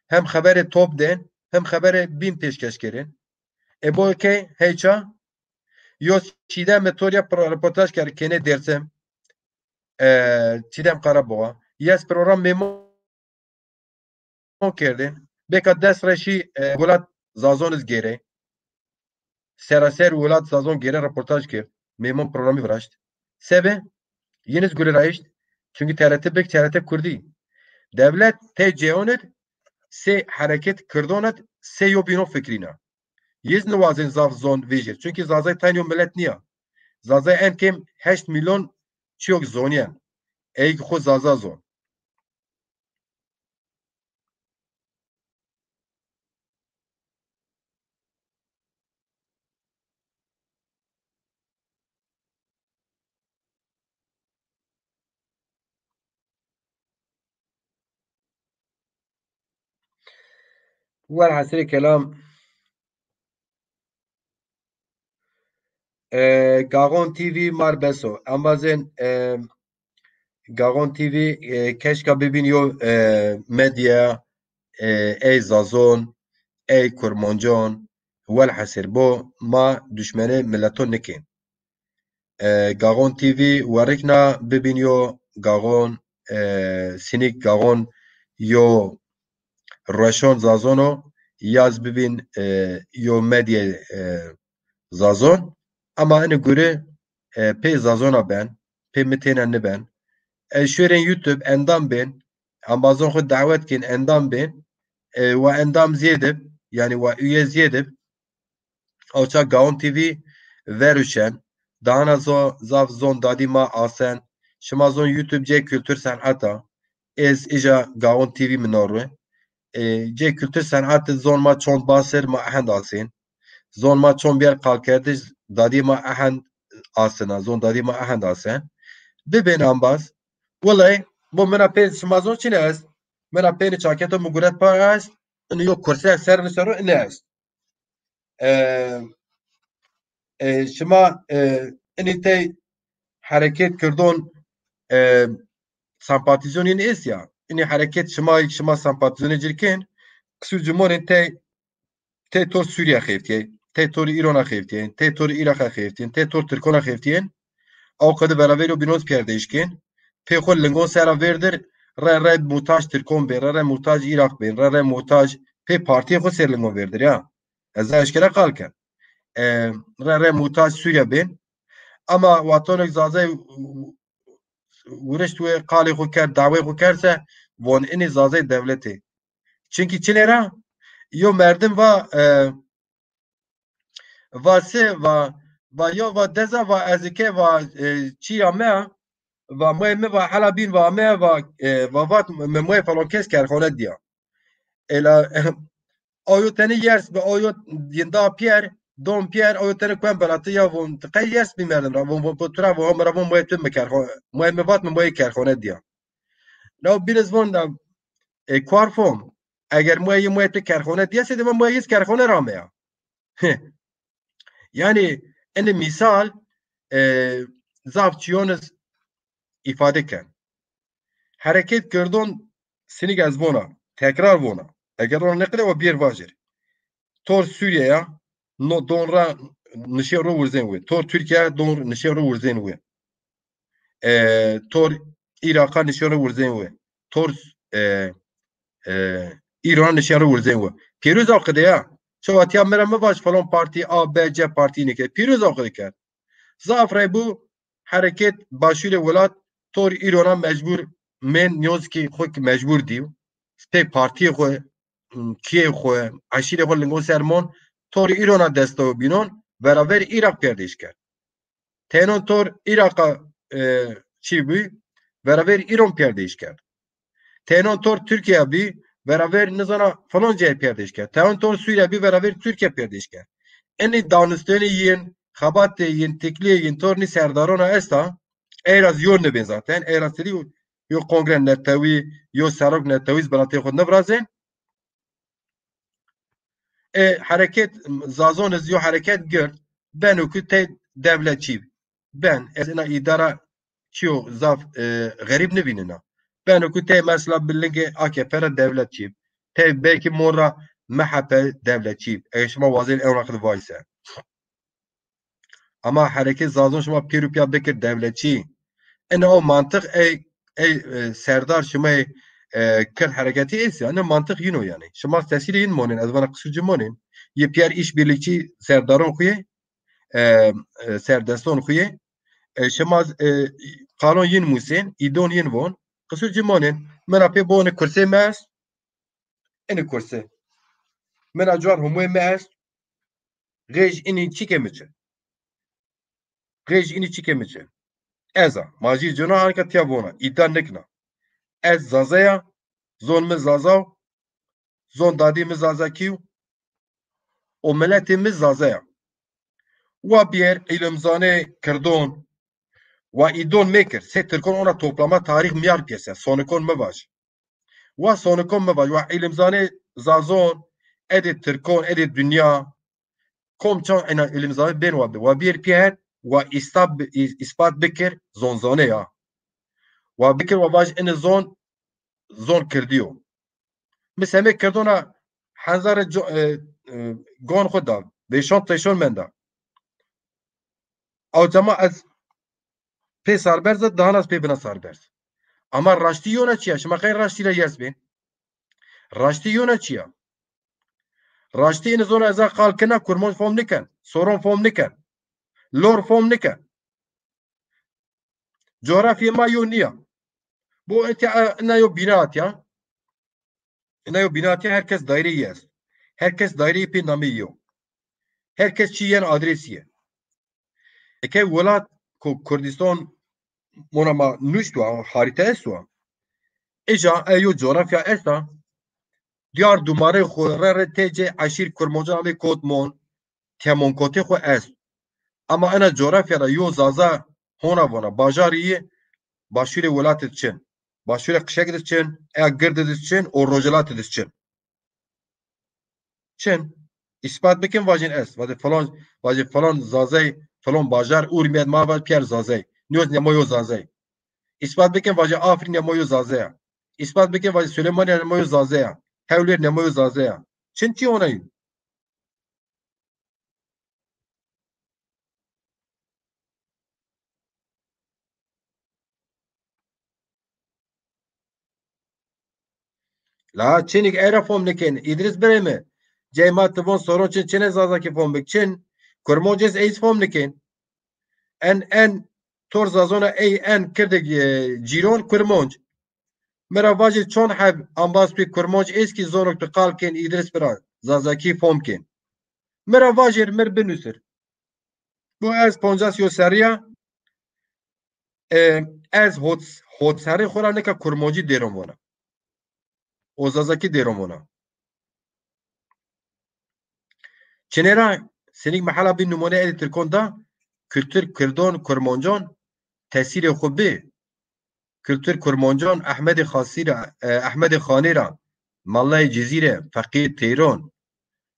Hem xeberê top dên, hem xeberê bîn pêşkeş kerên. E bo key heyça yo Çîdem mi to rê pro-, reportaj kerd kenê Dêrsim. E, Çîdem Karaboğa. Yes program mêmon kerdên. Bêka des re şî, e, welat Zazon iz gêrey. Seraser welat Zazon gêre reportaj kerd. Mêmon programî viraşt. Sebe? Yin iz gure ra eşt. Çunkî T R T bik T R T Kurdî. Dewlet tey ceyon id sey hereket kirdon id sey yo bînon fikrîna. Yiz niwazên zaf zon vejir. Çunkî Zazay tayn yo milet nîya. Zazay en kêm heşt milyon çîyok zonîyen. Ey ki xwu Zaza zon. Welhasilê kelam, e, Gaxon T V mar beso. Embazên, e, Gaxon T V, e, keşka bibîn yo, e, medya, e, ey Zazon, ey Kurmancon, welhasil bo ma duşmenê mileton nikên. E, Gaxon T V werikna bibîn yo Gaxon, e, Sinik Gaxon yo rueşon Zazon o, yaz bibîn, e, yo medya, e, Zazon. Ama ini guri, e, pê Zazona ben, pê mi têna niben. E, şuêrên YouTube endam bên, embazon xwu dawet kên endam bên, e, wa endam ziyedib, yani wa üye ziyedib. Awça Gaon T V veruşen, dahana zo zaf zon dadî ma asen. Şima zon YouTube cê kultur sen'et a. Ez îja Gaon T V mi no ru. E, cê kultur sen'et zon ma çond basir ma ehend asên. Zon ma çond biyer qalkerdiş dadî ma ehend asena. Zon dadî ma ehend asen. Bibên ambaz. Wulay, bo mina pê şima zon çine est? Mina pêni çaketo mi guret pa est. Ini yo kurse ser mi sero ini est. E, e, şima, e, inî tey hereket kirdon, e, sempatîzyon yin êst ya. Inî hereket şima, şima sempatîzyonê ci rê kên, qisû cumorên tey, tey tor Sûrîya xeftîyey, tey tor Îrona xeftîyey, tey tor Îraqa xeftîyên, tey tor Tirkona xeftîyên. Aw qede beraber o bînon pêrdeyîş kên. Pê xo lingon sera vêrdir, re re muhtac Tirkon bên, re re muhtac Îraq bên, re re muhtac pê partîyê xo ser lingon vêrdir ya. Ez zaf eşkera qal ken. E, re re muhtac Sûrîye bên. Ama wextonek Zazay wirişt wê qalê xo kerd, dawê xo kerd se, von inî Zazay dewletê. Çunkî çinê ra yo merdim va, e, va se, va, va yo, va deza, va ez ke, va, e, çîya me, va moyê mi, va hela bîn, va me, va, e, va vat, mi moyê falan kes kerxone dîya. Ela, o yo tenê yers bi, o yo yinda piyer, don piyer, o yo tenê kuen belati ya von, ti qey yers bî merdim ra, von, von, tu ra, von, mi ra, von, moyê tu mi kerxo-, moyê mi vat, mi moyê kerxone dîya. Law bîniz von da, e, kuar fom, eger moyê yi moyê tu kerxone dîya, se de ma moyê yiz kerxone ra ameya. Yanî, ini mîsal, e, zaf çîyon iz îfade ken. Hereket kirdon sinik ez vona, tekrar vona. Eger ona neqide wa bîyer vajir. Tor Sûrîye ya, no don ra nişên ro wirzên wê. Tor Tirkîya don nişên ro wirzên wê. E, tor Îraqa nişên ro wirzên wê. Tor, e, e, Îran nişên ro wirzên wê. Pîroz o qide ya. Çewatîya mi ra mi vaj falan partî A, B, C partî nike. Pîroz o qide kerd. Zaf rey bû hereket başûrê welat tor Îrona mecbûr mênd, nîyoz kî xwu kî mecbûr dîw. Pê partîyê xwu, kîyê xwu, eşîrê xwu lingon ser mon, tor Îrona destew bînon, veraver Îraq pêrdeyîş kerd. Teynon tor Îraqa, e, çî bî, veraver Îran pêrdeyîş kerd. Teynon tor Tirkîya bî, veraver nizana falan cayê pêrdeyîş kerd. Teynon tor Sûrîya bî, veraver Tirkîya pêrdeyîş kerd. Enî daniştene yin, xebatê yin, tiklîyê yin tor nî serdarona esta, ey ra zî yo nibên zaten. Ey ra sirî yo kongre netewî, yo serok netewî zî binatê xwu nivirazên. E, hereket Zazon iz yo hereket gird, beno ki tey dewlet çî ben. Ez ina îdara çîyo zaf, e, xerîb nivînina. Beno ku tey mesela bi lingê A K P ra dewletçî. Tey belkî mon ra M H P dewletçî. Eger şima wazên ewna qid vajî se. Ama hereket Zazon şima pêro pîya bikir dewletçî. Ene o mantiq ey, ey, e, serdar şima ey, e, Kird hereketî êsî. Ene mantiq yino yanî. Şima tesîrê yin monên, ez vana qisûr ci monên. Yê pîyer îşbirlikçî serdaron xuyê, e, e, serdeston xuyê. E, şima, e, qalon yin musên, îdon yin von. Qisûr ci monên. Mina pê bone kursê mi est. Ini kursi. Mina cuar humuyê mi est. Gêj ini çike mi çi. Gêj ini çike mi çi. Ez a. Ma jî cona anika tiya vona. Îda nikna. Ez Zaza ya. Zon mi Zaza. Zon dadî mi Zazakî yo. O miletê mi Zaza ya. Wa bîyer îlimzanê Kirdon. Wa îdon mekir. Sê Tirkon ona toplama tarîx miyar piyese. Sonikon mi vaj. Wa sonikon mi vaj, wa îlimzanê Zazon, edê Tirkon, edê dinya, kom çan ena îlimzanê bên wa bi. Wa bîr pîyer, wa îstab-, î-, îspat bikir, zonzanê ya. Wa bikir, wa vaj ini zon, zon Kirdî yo. Mi semê Kirdona henzarê co-, e, e, gon xwu da, vêşon têşon menda. Awca ma ez pê sarberz a, dihan ez pê bina sarberz. Ama raştî yona çi ya? Şima qey raştî ra yers bên. Raştî yona çi ya? Raştî ini zona ez a qal kena, kurmanc fom niken, soron fom niken, lor fom niken. Coğrafya ma yo niya. Bu ete-, ina yo bina atiya. Ina yo bina atiya, herkes daireyî est. Herkes daireyî pê nameyî yo. Herkes çi yen adresî ye. Eke welat ku Kurdistan mona ma nuşt wa, harîte est wa. Îja e yo coğrafya esta. Diyar dumare xu re re tece eşîr kurmancan ve kot mon. Temonkotê xwu est. Ama ena coğrafya ra yo Zaza hona vona bajarî yî başûrê welatî di çin. Başûrê qişek di çin, eya girdi di çin û rojhelatî di çin. Çin. Îspat bikin vajin est. Vajin falan, vajin falan Zazay, falan bajar, Urmiyet ma vaj piyer Zazay. Niyot nemo yo Zazay. Îspat bikin vajin Afrîn nemo yo Zazay ya. Îspat bikin vajin Süleymaniye nemo yo Zazay ya. Hewlêr nemo yo Zazay ya. Çin çi onayî? La çinik era fom nikin. Îdris birê mi. Cey ma ti von soron çin çine Zazakî fom bik çin. Kurmonc ez eys fom nikin. En, en tor Zazona ey en kirdik, e, cîron Kurmonc. Mi ra vajir çond heb ambaz pê Kurmanc êskî zonok tu qal kên Îdris bira, Zazakî fom kên. Mi ra vajir mir binusir. Bu ez poncas yo serrî ya, e, ez hot, hot serrî xwu ra nika Kurmancî dêron vona. O Zazakî dêron vona. Çinê ra, senîk mi hela bî numûne edê Tirkon da, kultur Kirdon, Kurmancon tesîrê xwu bi. Kultur Kurmancon Ehmedê Xasî ra, e, Ehmedê Xanî ra, Mallayê Cizîre, Feqîr Teyron,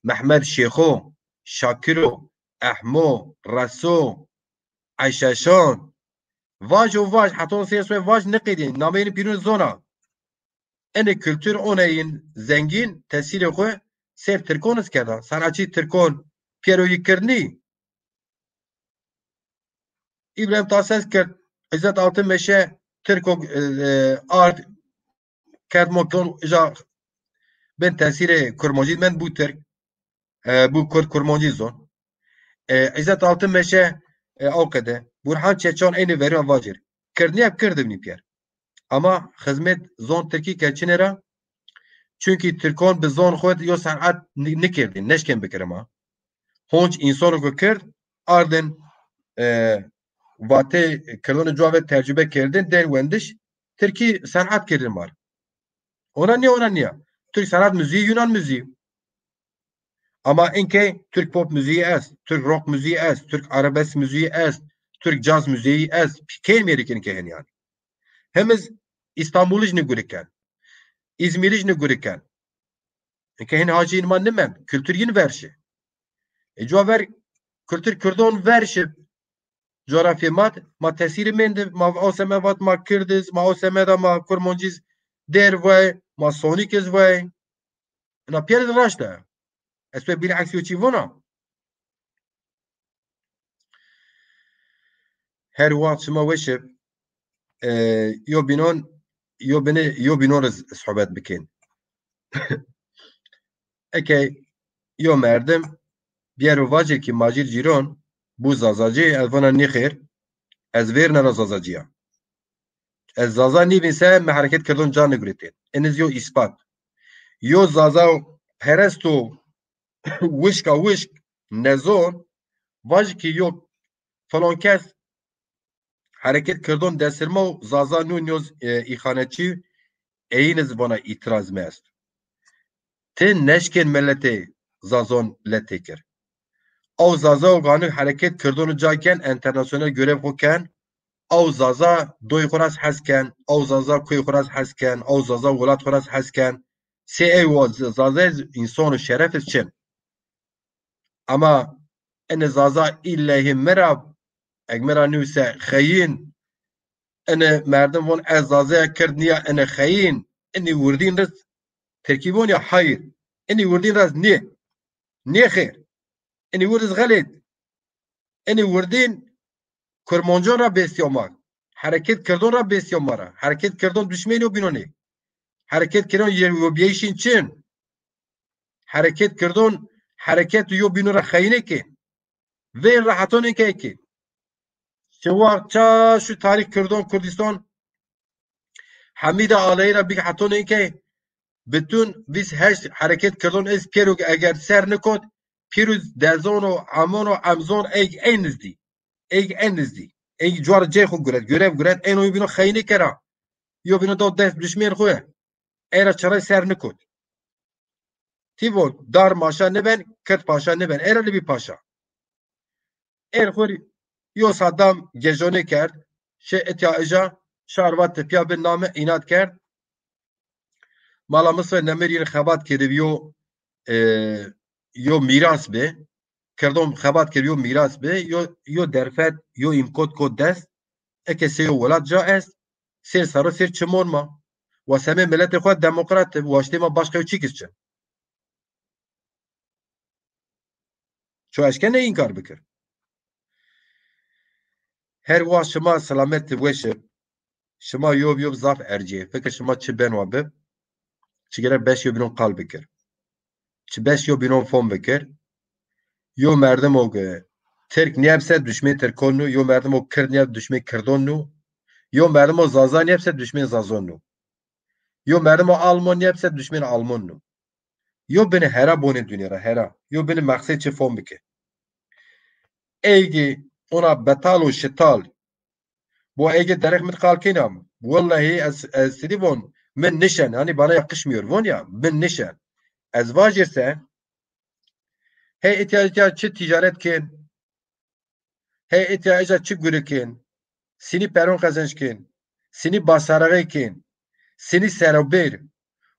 Mehmed Şêxo, Şakiro, Ehmo, Reso, Eyşeşan. Vaj û vaj, heton sê soy vaj niqedî, nameyên pîrûn zona. Enê kultur oneyên zengîn tesîrê xwu ser Tirkon iz kerda. Sanatçî Tirkon pîyero yî kird nî. Îbrahîm Tatlises kird, Îzzet Altınmeşe Tirko, e, e, ard kerd mo kon îja bin tesîrê Kurmancî mend bû Tirk. E, bû Kurd Kurmancî zon. E, Îzzet Altınmeşe, e, o qede. Burhan Çeçan eynî verî vajir. Kirdnî hep kird bînî pîyer. Ama xizmet zon Tirkî ke çinê ra. Çunkî Tirkon bi zon xwu yo senat ni-, nikerdîn, neşkên bikirima. Honc însano ku kird, ardin, e, vatê Kirdonê cuwa ve tercube kerdin, den wendiş, Tirkî senat kerdin mar. Ona nîya, ona nîya. Türk sanat müziği Yunan müziği. Ama inkey Türk pop müziği est, Türk rock müziği est, Türk arabesk müziği est, Türk caz müziği est. Key mêrik inkey hen yanî. Hem iz Îstanbulij niguriken, Îzmîrij niguriken. Inkey hen hacî ma nimend, kultur yin verşi. E, cuwa ver kultur Kirdon verşi. coğrafyê ma de, ma tesîrî mendî, ma o seme vat ma Kird iz, ma o seme de ma Kurmancîz der vay, ma Sonik iz vay. Ina pîyer iz raşt a. Ez to bîl'eksî yo çî vona. Her wext şima weş ib, e, yo bînon, yo binê, yo bînon iz sohbet bikên. Eke yo merdim biyero vacê ki ma cîr cîron bu Zazacî, ez vana nêxêr, ez vêrna ra Zazacî ya. Ez Zaza nîbîn se mi hereket kirdon ca niguretên. Eniz yo îspat. Yo Zaza perest o wişka wişk nezon, vajî ki yo filan kes hereket kirdon desirma û Zaza nû nîyoz, e, îxanetçî, eyin iz vana îtiraz mi est. Ti neşkên miletê Zazon letê kir. Aw Zaza û ganî hereket kirdon ca ken, enternasyonel görev xo ken, aw Zaza doy xo ras hes ken, aw Zaza koy xo ras hes ken, aw Zaza welat xo ras hes ken. Sê ey wa Z-, Zaza ez însan û şeref iz çin. Ama ene Zaza îllehî mi ra, eg mi ra nuse xeyîn, ene merdim von ez Zaza ya, Kird nîya, ene xeyîn, inî wirdîn riz Tirkî von ya hayır. Inî wirdîn riz nê. Nê xêr. Inî wird iz xelet. Inî wirdîn Kurmancon ra bêsiya ma. Hereket kirdon ra bêsiya ma ra. Hereket kirdon duşmên yo bînon ê. Hereket kirdon ye-, yo biyeyşîn çin. Hereket kirdon hereket yo bînon ra xeyînê kên. Vên ra heton êkey kên. Şi wext ça şu tarîx kirdon Kurdistan Hemîda Aleyî ra bîk heton êkey. Bütün vîst heşt hereket kirdon ez pêro eger ser nikot, pîruz dezon û emon û emzon ey, ey nizdî. Ey, ey nizdî. Ey cuar cey xo guret, görev guret, ey no bîno xeyînî kera. Yo bîno do dest duşmên xo. Ey ra çirey ser nikot. Ti von, dar maşa niben, Kird paşa niben. Ey ra libî paşa. Êr xo rî yo Saddam gejonê kerd, şi itya ija, şar va tipya bi name înat kerd. Mala Misir Nemir yine xebat kerdî yo, e, yo mîras bi. Kirdon xebat kerdî yo mîras bi. Yo, yo derfet, yo îmkot ko dest. Eke sê yo welat ca est, sêr serro sêr çimon ma. Wa semê miletê xo demokrat bi, waştê ma başka yo çîk iz çin. Ço eşkene înkar bikir. Her wext şima selamet weş ib. Şima yo bi yo bi zaf ercîyê. Fikir şima çi beno bib. Çi gerek beş yo bînon qal bikir. Çi beş yo bînon fom bikir. Yo merdim o ki Tirk nîyeb se duşmê Tirkon nû. Yo merdim o Kird nîyeb duşmê Kirdon nû. Yo merdim o Zaza nîyeb se duşmê Zazon nû. Yo merdim o Alman nîyeb se duşmên Alman nû. Yo binê hera bonê dinya ra, hera. Yo binê mexsê çi fom bike. Ey ki ona betal û şital. Bu ey ki derek mi qal kena. Wellahî ez, ez sidi von, mi nişen. Hani bana yakışmıyor von ya. Mi nişen. Ez vajir se, hey, itya, itya çi ticaret ken, hey, itya ija çi guri kên, sinî peron qezenc kên, sinî basarexê kên, sinî serobêr.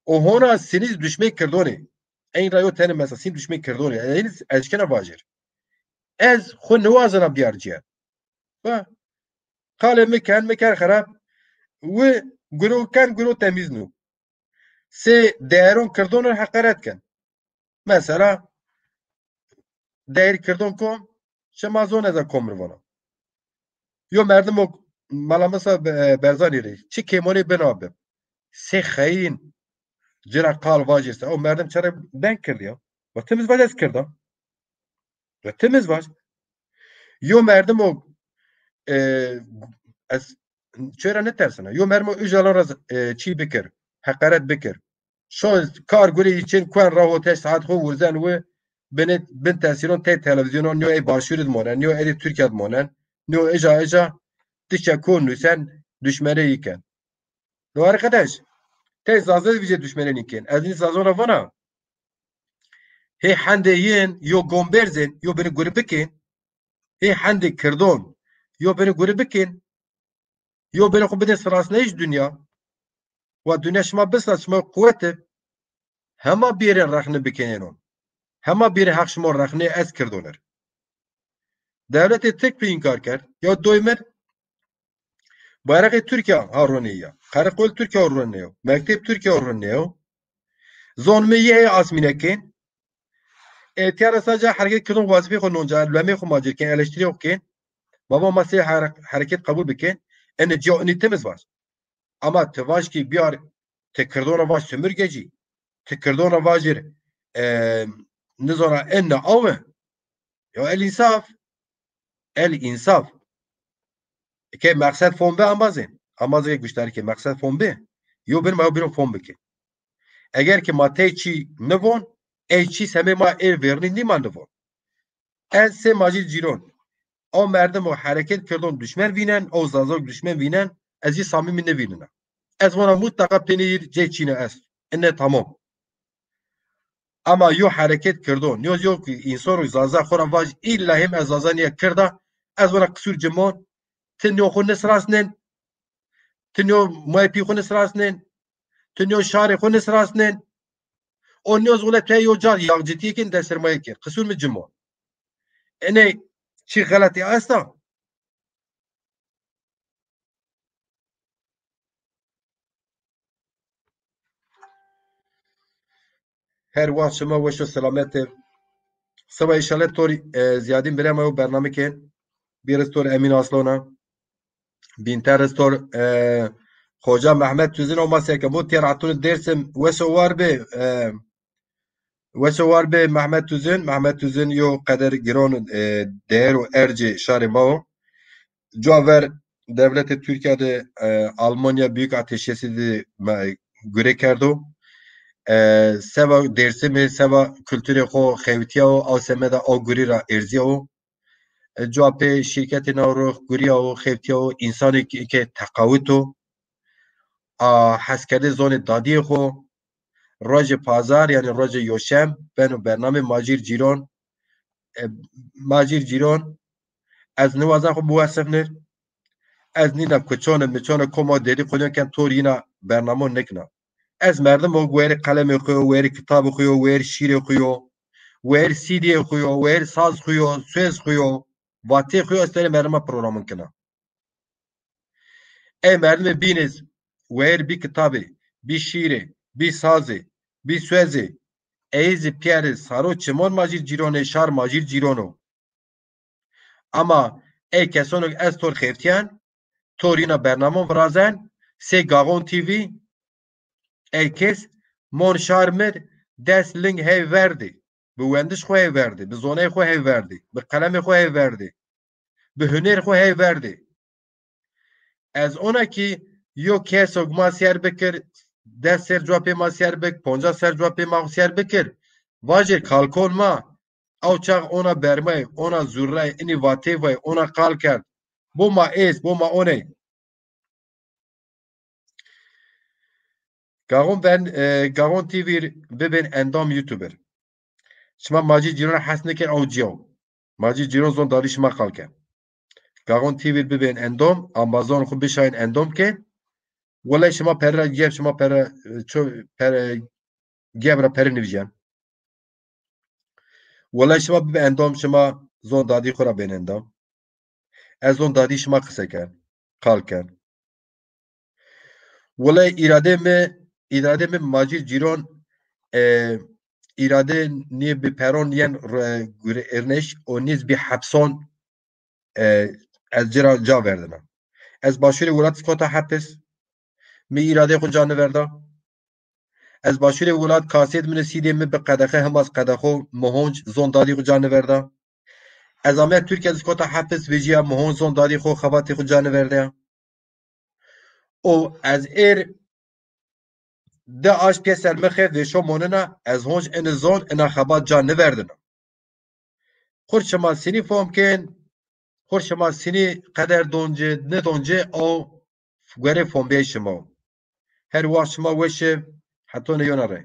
O hona sinî duşmê Kirdonê. Eyn ra yo tenê mesela, sinî duşmê Kirdonê. Eyn eşkena vajir. Ez xwu niwazena biyar ciye. Ba, qalê mi ken, mi ken xerab. Wi guro ken, guro temîz nû. Sê değeron Kirdon ir heqeret ken. Mesela, değer Kirdon kom, şima zon eza kom ir vana. Yo merdim o Mala Misa Be-, Berzanî rê çi kêmonê bina bi. Sê xeyîn ci ra qal vajî se. O merdim çere ben kirdi ya. Ve timiz vaj ez kirda. Ve timiz vaj. Yo merdim o, e, ez çera nitersina. Yo merdim o Öcalan ra, e, çî bikir. Heqeret bikir. Şo kar gurê yi çin kuen ra hoteş saet xo wurzen wi binê bin tesîron tey televîzyonon, nîyo ey Başûrî di monen, nîyo ey Tirkîya di monen, nîyo eja eja ti çekon nusen duşmenê yi ken. No arkadaş, tey Zazê vîjê duşmenê yi ken. Ez nî Zazon ra vana, hê hendê yin yo gomberzên, yo binê guri bikên, hê hendê Kirdon, yo binê guri bikên, yo bêrê xwu bidê sinasnayîş dinya. Wa dinya şima bisnas, şima quwet ib. Hema bêrê rexne bikên ênon. Hema bêrê heq şima rexne ez Kirdon ir. Dewletê Tirk pê înkar kerd. Ya doy mir, bayraqê Tirkîya ha ronîya. Qereqol Tirkîya ronîyo. Mekteb Tirkîya ronîyo. Zon mi yê asmîne kên. Ê tîya ra saca hereket kirdon wazîfê xo nonca, lemê xo macir kên, eleştirî xo kên. Baba ma sey here-, hereket qebul bikên. Ene ciya inî timiz var. Ama ti vaj ki biyar, ti kirdon ra vaj sömürgeci. Ti kirdon ra vajir, e, nizona enne awe. Ya el insaf. El insaf. Ke meqsed fon be ambazên. Ambazê ke guştarî ke meqsed fon be. Yo bin ma yo bîno fon bike. Eger ke ma tey çî nivon, ey çî semê ma ê vernî nîma nivon. Ez sê Macîr Cîron. O merdim o hereket kirdon duşmen vînen, o Zazak duşmen vînen, ez jî samîmî nivînina. Ez vona mutlaka pênî yir cey çîne est. Ine tamam. Ama yo hereket kirdon, yo, yo ki însan û Zaza xo ra vaj, îlla hêm ez Zaza nîya kirda, ez vona qisûr cimon, ti nîyo xo nisrasnen, ti nîyo mayê pî xo nisrasnen, ti nîyo şarê xo nisrasnen. O nîyo zole te yo car yağcitîye kên, destirmayê kên. Qisûr mi cimon. Enê çi xeletî esta? Her wext şima weş û selamet e. Seba înşallah tor, e, ziyadîn birema yo bername kên. Bîr iz tor Emîn Aslona. Bînter iz tor, e, Xoca Mehmet Tuzin o ma seke bo tîya ra tûne Dêrsim weş û war bê, e, Weşe war bê Mehmet Tuzin. Mehmet Tuzin yo qeder giron, e, değer û ercê şarê ma o. Cua ver dewletê Türkiye de, e, Almanya Büyük Ateşesi de me-, gure kerdo. E, seba Dêrsimê, seba kulturê xo xewtiya o, aw semeda aw gurî ra erzîya o. E, cua pê şîrketê naw ro gurîya o, xewtiya o, însanê ke, ke teqawit o. A, heskerdê zonê dadîyê xo, rojê pazar, yanî rojê yoşem, beno bernamê Macîr Cîron. E, Macîr Cîron, ez niwaza xo biwesifnir. Ez nîna kuçone, miçone, koma dedî qulyon ken tor yîna bernamo nikna. Ez merdim o wêrê qelemê xo yo, wêrê kitabê xo yo, wêrê şîrê xo yo, wêrê C D'yê xo yo, wêrê saz xo yo, suez xo yo, vatê xo yo, ez têrê merdima programon kena. Ey merdimê bînê zî wêr bî kitabê, bî şîrê, bî sazê, bî suezê, ey zî pîyerê saro çimon Macîr Cîronê, şar Macîr Cîron o. Ama ey kesono ke ez tor xeftîyen, tor yîna bernamon virazen, sey Gaxon T V, ey kes mon şar mir des ling hey verdî. Bi wendiş xo hey verdî, bi zoney xo hey verdî, bi qelemê xo hey verdî, bi huner xo hey verdî. Ez ona kî yo keso ke ma sîyer bikir, des ser cua pê ma sîyer bik, poncas ser cua pê ma sîyer bikir, vajê kalkon ma, aw çax ona bermay, ona zurray, inî vatê vay, ona qal kerd. Bo ma êst, bo ma oney. Gaxon ben, e, Gaxon T V bibên endam YouTuber. Şima Macî Cîran hes nikin, aw cîyaw. Macî Cîran zon dadî şima qal ken. Gaxon T V bibên endam, ambazon xo bişayin endam ke. Wele şima pere ra gep, şima pere, e, ço, pere, gep ra pere nivîjen. Wele şima bibe endam, şima zon dadî xo ra bên endam. Ez zon dadî şima qise ken, qal ken. Wele îradê mi, îradê mi Macîr Cîron, e, îradê nî bi peron yen re-, gure êrnêş û nîz bi hepson, e, ez ci ra ca verdina. Ez başûrê welat kota hepis, mi îradê xo ca niverda. Ez başûrê welat kasêt mi, C D mi bi qedexe, hima ez qedexo, mi honc zon dadî xo ca niverda. Ez ame Tirkîya, ez kota hepis, vejîya, mi honc zon dadî xo, xebatê xo ca niverda. Û ez êr di aşt pê ser mi xe vêşo monina, ez honc ini zon, ina xebat ca niverdina. Xur şima sinî fom kên, xur şima sinî qeder donci, nidonci, o guerê fombeyê şima o. Her wext şima weşi, hetonê yona rey.